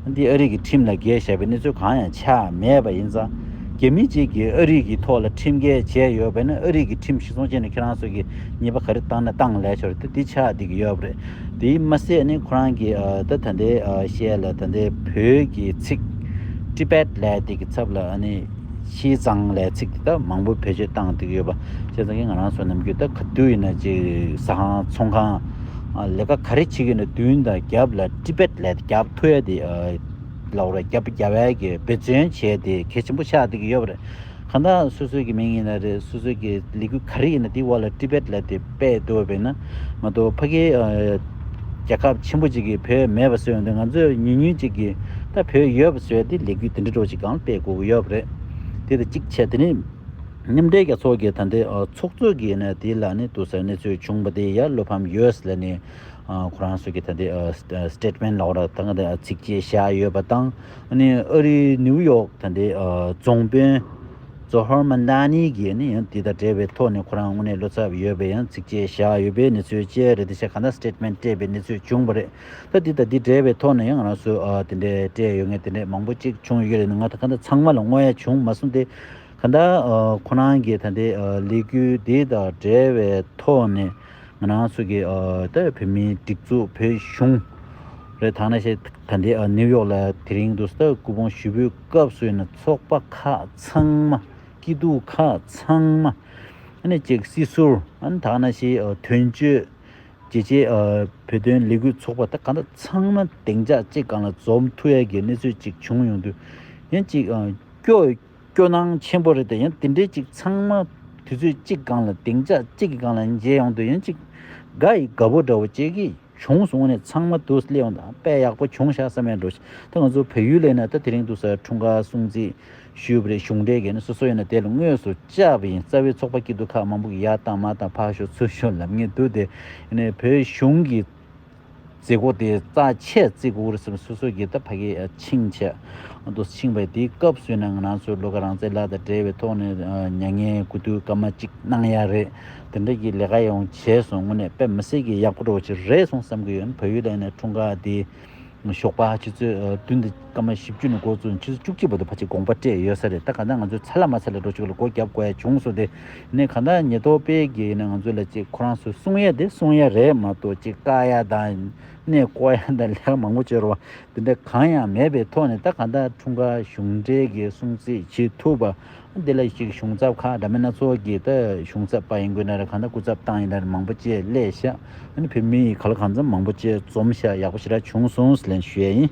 འདི་ཨ་རི་གི་ཁྲིམས་ལ་འགལ་བཞག་པའི་གནས་ཚུལ་གང་ཡང་ཆགས་མེད་པ་ཡིན་ཙང་། རྒྱ་མི་གཅིག་གིས་ཨ་རི་གི་ཐོག་ལ་ཁྲིམས་འགལ་བྱས་ཡོད་པས་ན་ཨ་རི་གི་ཁྲིམས་གཞི་བཟུང་བྱས་ནས་ཁྱེད་རང་ཚོ་གིས་ཉེས་པ་ག་རེ་བཏང་ན་བཏང་ལས་ཆོག་རེད། དེ་འདི་ཆགས་བསྡད་ཀྱི་ཡོད་པ་རེད། དེའི་མ་ཟད་ནི་ཁོ་རང་གིས་ཨ་ད་ད་ལྟའི་ཨ་བཤད་ལ་ད་ལྟའི་བོད་ཀྱི་ཚིག་ཏི་བེད་ལབ་དེ་གི་ཚབ་ལ་ཨ་ནི་ཤི་ཙང་ལབ་ཚིག་དེ་ད་མང་པོ་བེད་སྤྱོད་བཏང་བསྡད་ཀྱི་ཡོད་པ། བྱས་ཙང་གི་ང་རང་ཚོ་ནམ་རྒྱུན་ད་ག་དུས་ཡིན་ན་ཅིག་ཟ་ཁང་ཚོང་ཁང་ཨ་ལས་ཀ་ག་རེ་བྱེད་ཀྱི་ཡིན་ན་མདུན་དང་རྒྱབ་ལ་ཏི་བེད་ལབ་དེ་རྒྱབ་ཐུབ་ཡ་དེ་ཨ་ལབ་ར་རྒྱབ་རྒྱབ་ཡ་གི་འབད་བརྩོན་བྱས་ཏེ་གལ་ཆེན་པོ་ཆགས་བསྡད་ཀྱི་ཡོད་པ་རེད། གང་ལྟར་སོ་སོའི་གི་མིང་ཡིན་ན་རེད། སོ་སོའི་གི་ལས་འགུལ་ག་རེ་ཡིན་ན་དེའི་འོག་ལ་ཏི་བེད་ལབ་དེ་དཔེ་འདུག་བས་ན་མ་གཏོགས་ཕ་གི་ཨ་རྒྱལ་ཁབ་ཆེན་པོ་ཅིག་གིས་བོད་མེད་པ་བཟོས་ཡོང་དུས་ང་ཚོས་ཉུང་ཉུང་ཅིག་གིས་ད་བོད་ཡོད་པ་བཟོས་ཏེ་ལས་འགུལ་དེ་འདྲ་འདྲ་བོ་ཅིག་གང་སྤེལ་དགོས་ཀྱི་ཡོད་པ་རེད། དེ་དང་གཅིག་བྱས་དེ་ནི་མཉམ་འབྲེལ་རྒྱལ་ཚོགས་ཀྱི་ད་ལྟའི་ཨ་ཚོགས་གཙོ་གིས་ནས་དེ་ལ་ནི་དུ་ཟེར་གནས་ཚུལ་བྱུང་བ་དེ་ཡ་བློ་ཕམ་ཡོད་ལ་ནི། ཨ་ཁོ་རང་ཚོ་གི་ད་ལྟའི་ཨ་སི་ཊེ་ཊི་མེན་ཊི་ལབ་ར་ད་ག་དེ་ཚིགས་བཅད་བཞག་ཡོད་པ་དང་། ཨ་ནི་ཨ་རིའི་ནིའུ་ཡོག་ད་ལྟའི་ཨ་རྫོང་དཔོན་ཛོ་ཧར་མན་ཌ་ནི་གིས་ནི་ཡང་དེ་དང་འབྲེལ་བའི་ཐོག་ནས་ཁོ་རང་དངོས་གནས་བློ་འཚབ་ཡོད་པའི་ཡང་ཚིགས་བཅད་བཞག་ཡོད་པའི་གནས་ཚུལ་བཅས་རེད། དེ་བཞིན་གང་ལྟར་སི་ཊེ་ཊི་མེན་ཊི་སྤྲད་པའི་གནས་ཚུལ་བྱུང་བ་རེད། ད་འདི་དང་འདི་འབྲེལ་བའི་ཐོག་ནས་ཡང་ང་རང་ཚོས་ཨ་དེ་འདྲའི་སྤྲད་ཡོད་ངེས་དེ་འདྲའི་མང་པོ་ཅིག་བྱུང་ཡོད་རེད། ང་ད་ག་འདྲ་ཚང་མ་ལ་བསྔོ་ཡ་བྱུང་མ་སོང་སྟེ། ག་འདྲ་ཨ་ཁོ་རང་གིས་ད་ལྟའི་ཨ་ལས་འགུལ་འདི་དང་འབྲེལ་བའི་ཐོག་ནས་ང་རང་ཚོ་གི་ཨ་ད་བོད་མིའི་སྒྲིག་འཛུགས་བོད་གཞུང་རེད། ཐ་ན་ཞིག་ད་ལྟའི་ཨ་ནིའུ་ཡོག་ལ་དེ་རིང་དུ་ད་སྐུ་ཕུང་ཞུ་འབུལ་སྐབས་སུ་ཡིན་ན་ཚོགས་པ་ཁག་ཚང་མ་སྐྱིད་སྡུག་ཁག་ཚང་མ་ཨ་ནི་ཅིག་སྲིད་ཟུར་ཨ་ནི་ཐ་ན་ཞིག་ཨ་དོན་གཅོད་རྒྱལ་སྤྱིའི་ཨ་བོད་དོན་ལས་འགུལ་ཚོགས་པ་ད་གང་ལྟར་ཚང་མ་སྡིངས་ཆ་གཅིག་སྒང་ལ་འཛོམས་ཐུབ་ཡ་གི་གནས་ཚུལ་ཅིག་བྱུང་ཡོང་དུས་ཡང་ཅིག་ཨ་སྐྱོ་སྐྱོ་སྣང་ཆེན་པོ་རེད་དེ། ཡང་དེ་འདྲའི་ཅིག་ཚང་མ་དུས་ཚོད་གཅིག་སྒང་ལ་སྡིངས་ཆ་གཅིག་གི་སྒང་ལ་མཇལ་ཡོང་དུས་ཡང་ཅིག་དགའ་ཡི་དགའ་པོ་འདྲ་བོ་ཅིག་གི་བྱུང་སོང་ནས་ཚང་མ་དུ་སླེབས་ཡོང་དང་དཔེ་ཡག་པོ་བྱུང་ཤག་བསམ་ཡ་འདྲ་བོ་ཞིག་ད་ང་ཚོ་བལ་ཡུལ་ལ་ཡིན་ན་ད་དེ་རིང་དུ་ས་འཁྲུངས་སྐར་སྲུང་བརྩི་ཞུས་པ་རེད། གཞུང་འབྲེལ་གྱི་ནི་སོ་སོ་ཡིན་ན་དེ་ལ་དངོས་སུ་བཅར་བ་ཡིན། རྩ་བའི་ཚོགས་པ་སྐྱིད་སྡུག་ཁག་མང་པོ་གི་ཡར་བཏང་མར་བཏང་ཕར་ཤོག་ཚུར་ཤོག་ལབ་མཁན་འདུག་སྟེ། ཡིན་ནའི་བོད་གཞུང་གི་མཛད་སྒོ་དེ་རྩ་ཆེ་བརྩི་དགོས་རེད་བསམ། སོ་སོ་གིས་ད་ཕ་གི་ཕྱིན་བྱས་འདུག་ཕྱིན་པའི་དེའི་སྐབས་སུ་ཡིན་ན་ང་རང་ཚོའི་བློ་དགའ་རང་བཙན་ལགས་དང་འབྲེལ་བའི་ཐོག་ནས་མྱ་ངན་གུས་འདུད་སྐར་མ་གཅིག་གནང་ཡ་རེད། དེ་འདྲ་གི་ལས་ཀ་ཡོང་བྱས་སོང་། དངོས་གནས་དཔེ་མི་སྲིད་ཀྱི་ཡག་པོ་འདྲ་བོ་ཅིག་རེད་སོང་བསམ་གི་ཡོད། བལ་ཡུལ་ལ་ཡིན་ན་འཁྲུངས་སྐར་དེ་ཞོགས་པ་ཆུ་ཚོད་བདུན་དང་སྐར་མ་བཞི་བཅུ་ནས་འགོ་བཙུགས་ཆུ་ཚོད་བཅུ་གཅིག་བར་དུ་ཕལ་ཆེར་དགོངས་པ་སྤྲད་ཡོད་ས་རེད། ད་ག་ད་ང་ཚོས་ཚ་ལ་མ་ཚ་ལ་འགྲོ་ཆུག་ལ་སྒོ་རྒྱབ་དགོས་ཡ་བྱུང་སོང་སྟེ། ནས་ག་ད་ཉེན་རྟོག་པས་ཀྱིས་ནས་ང་ཚོ་ལ་ཅིག་ཁོ་རང་ཚོས་གསུང་ཡ་དེ་གསུང་ཡ་རེད་མ་གཏོགས་ཅིག་བཀག་ཡ་དང་གནས་སྐོར་ཡ་དང་ལས་ཀ་མང་པོ་བྱེད་རོགས་དེ་འདྲ་གང་ཡང་མེད་པའི་ཐོག་ནས། ད་ག་ད་འཁྲུངས་སྐར་གཞུང་འབྲེལ་གྱི་སྲུང་བརྩི་བྱེད་ཐུབ་པ། འདི་ལ་ཞིག་གཞུང་ཚབ་ཁག་འདྲ་མིན་སྣ་ཚོགས་ཀྱི་ད་གཞུང་ཚབ་པ་ཡིན་དགོས་ན་རེད། གང་ལྟར་སྐུ་ཚབ་བཏང་ཡིན་ན་རེད། མང་པོ་ཅིག་སླེབས་ཤག་ཨ་ནི་བོད་མི་ཡི་ག་ལ་གང་འཚམ་མང་པོ་ཅིག་འཛོམས་ཤག་ཡག་པོ་ཞེ་དྲག་བྱུང་སོང་ཟེར་ལན་ཞུ་ཡ་ཡིན།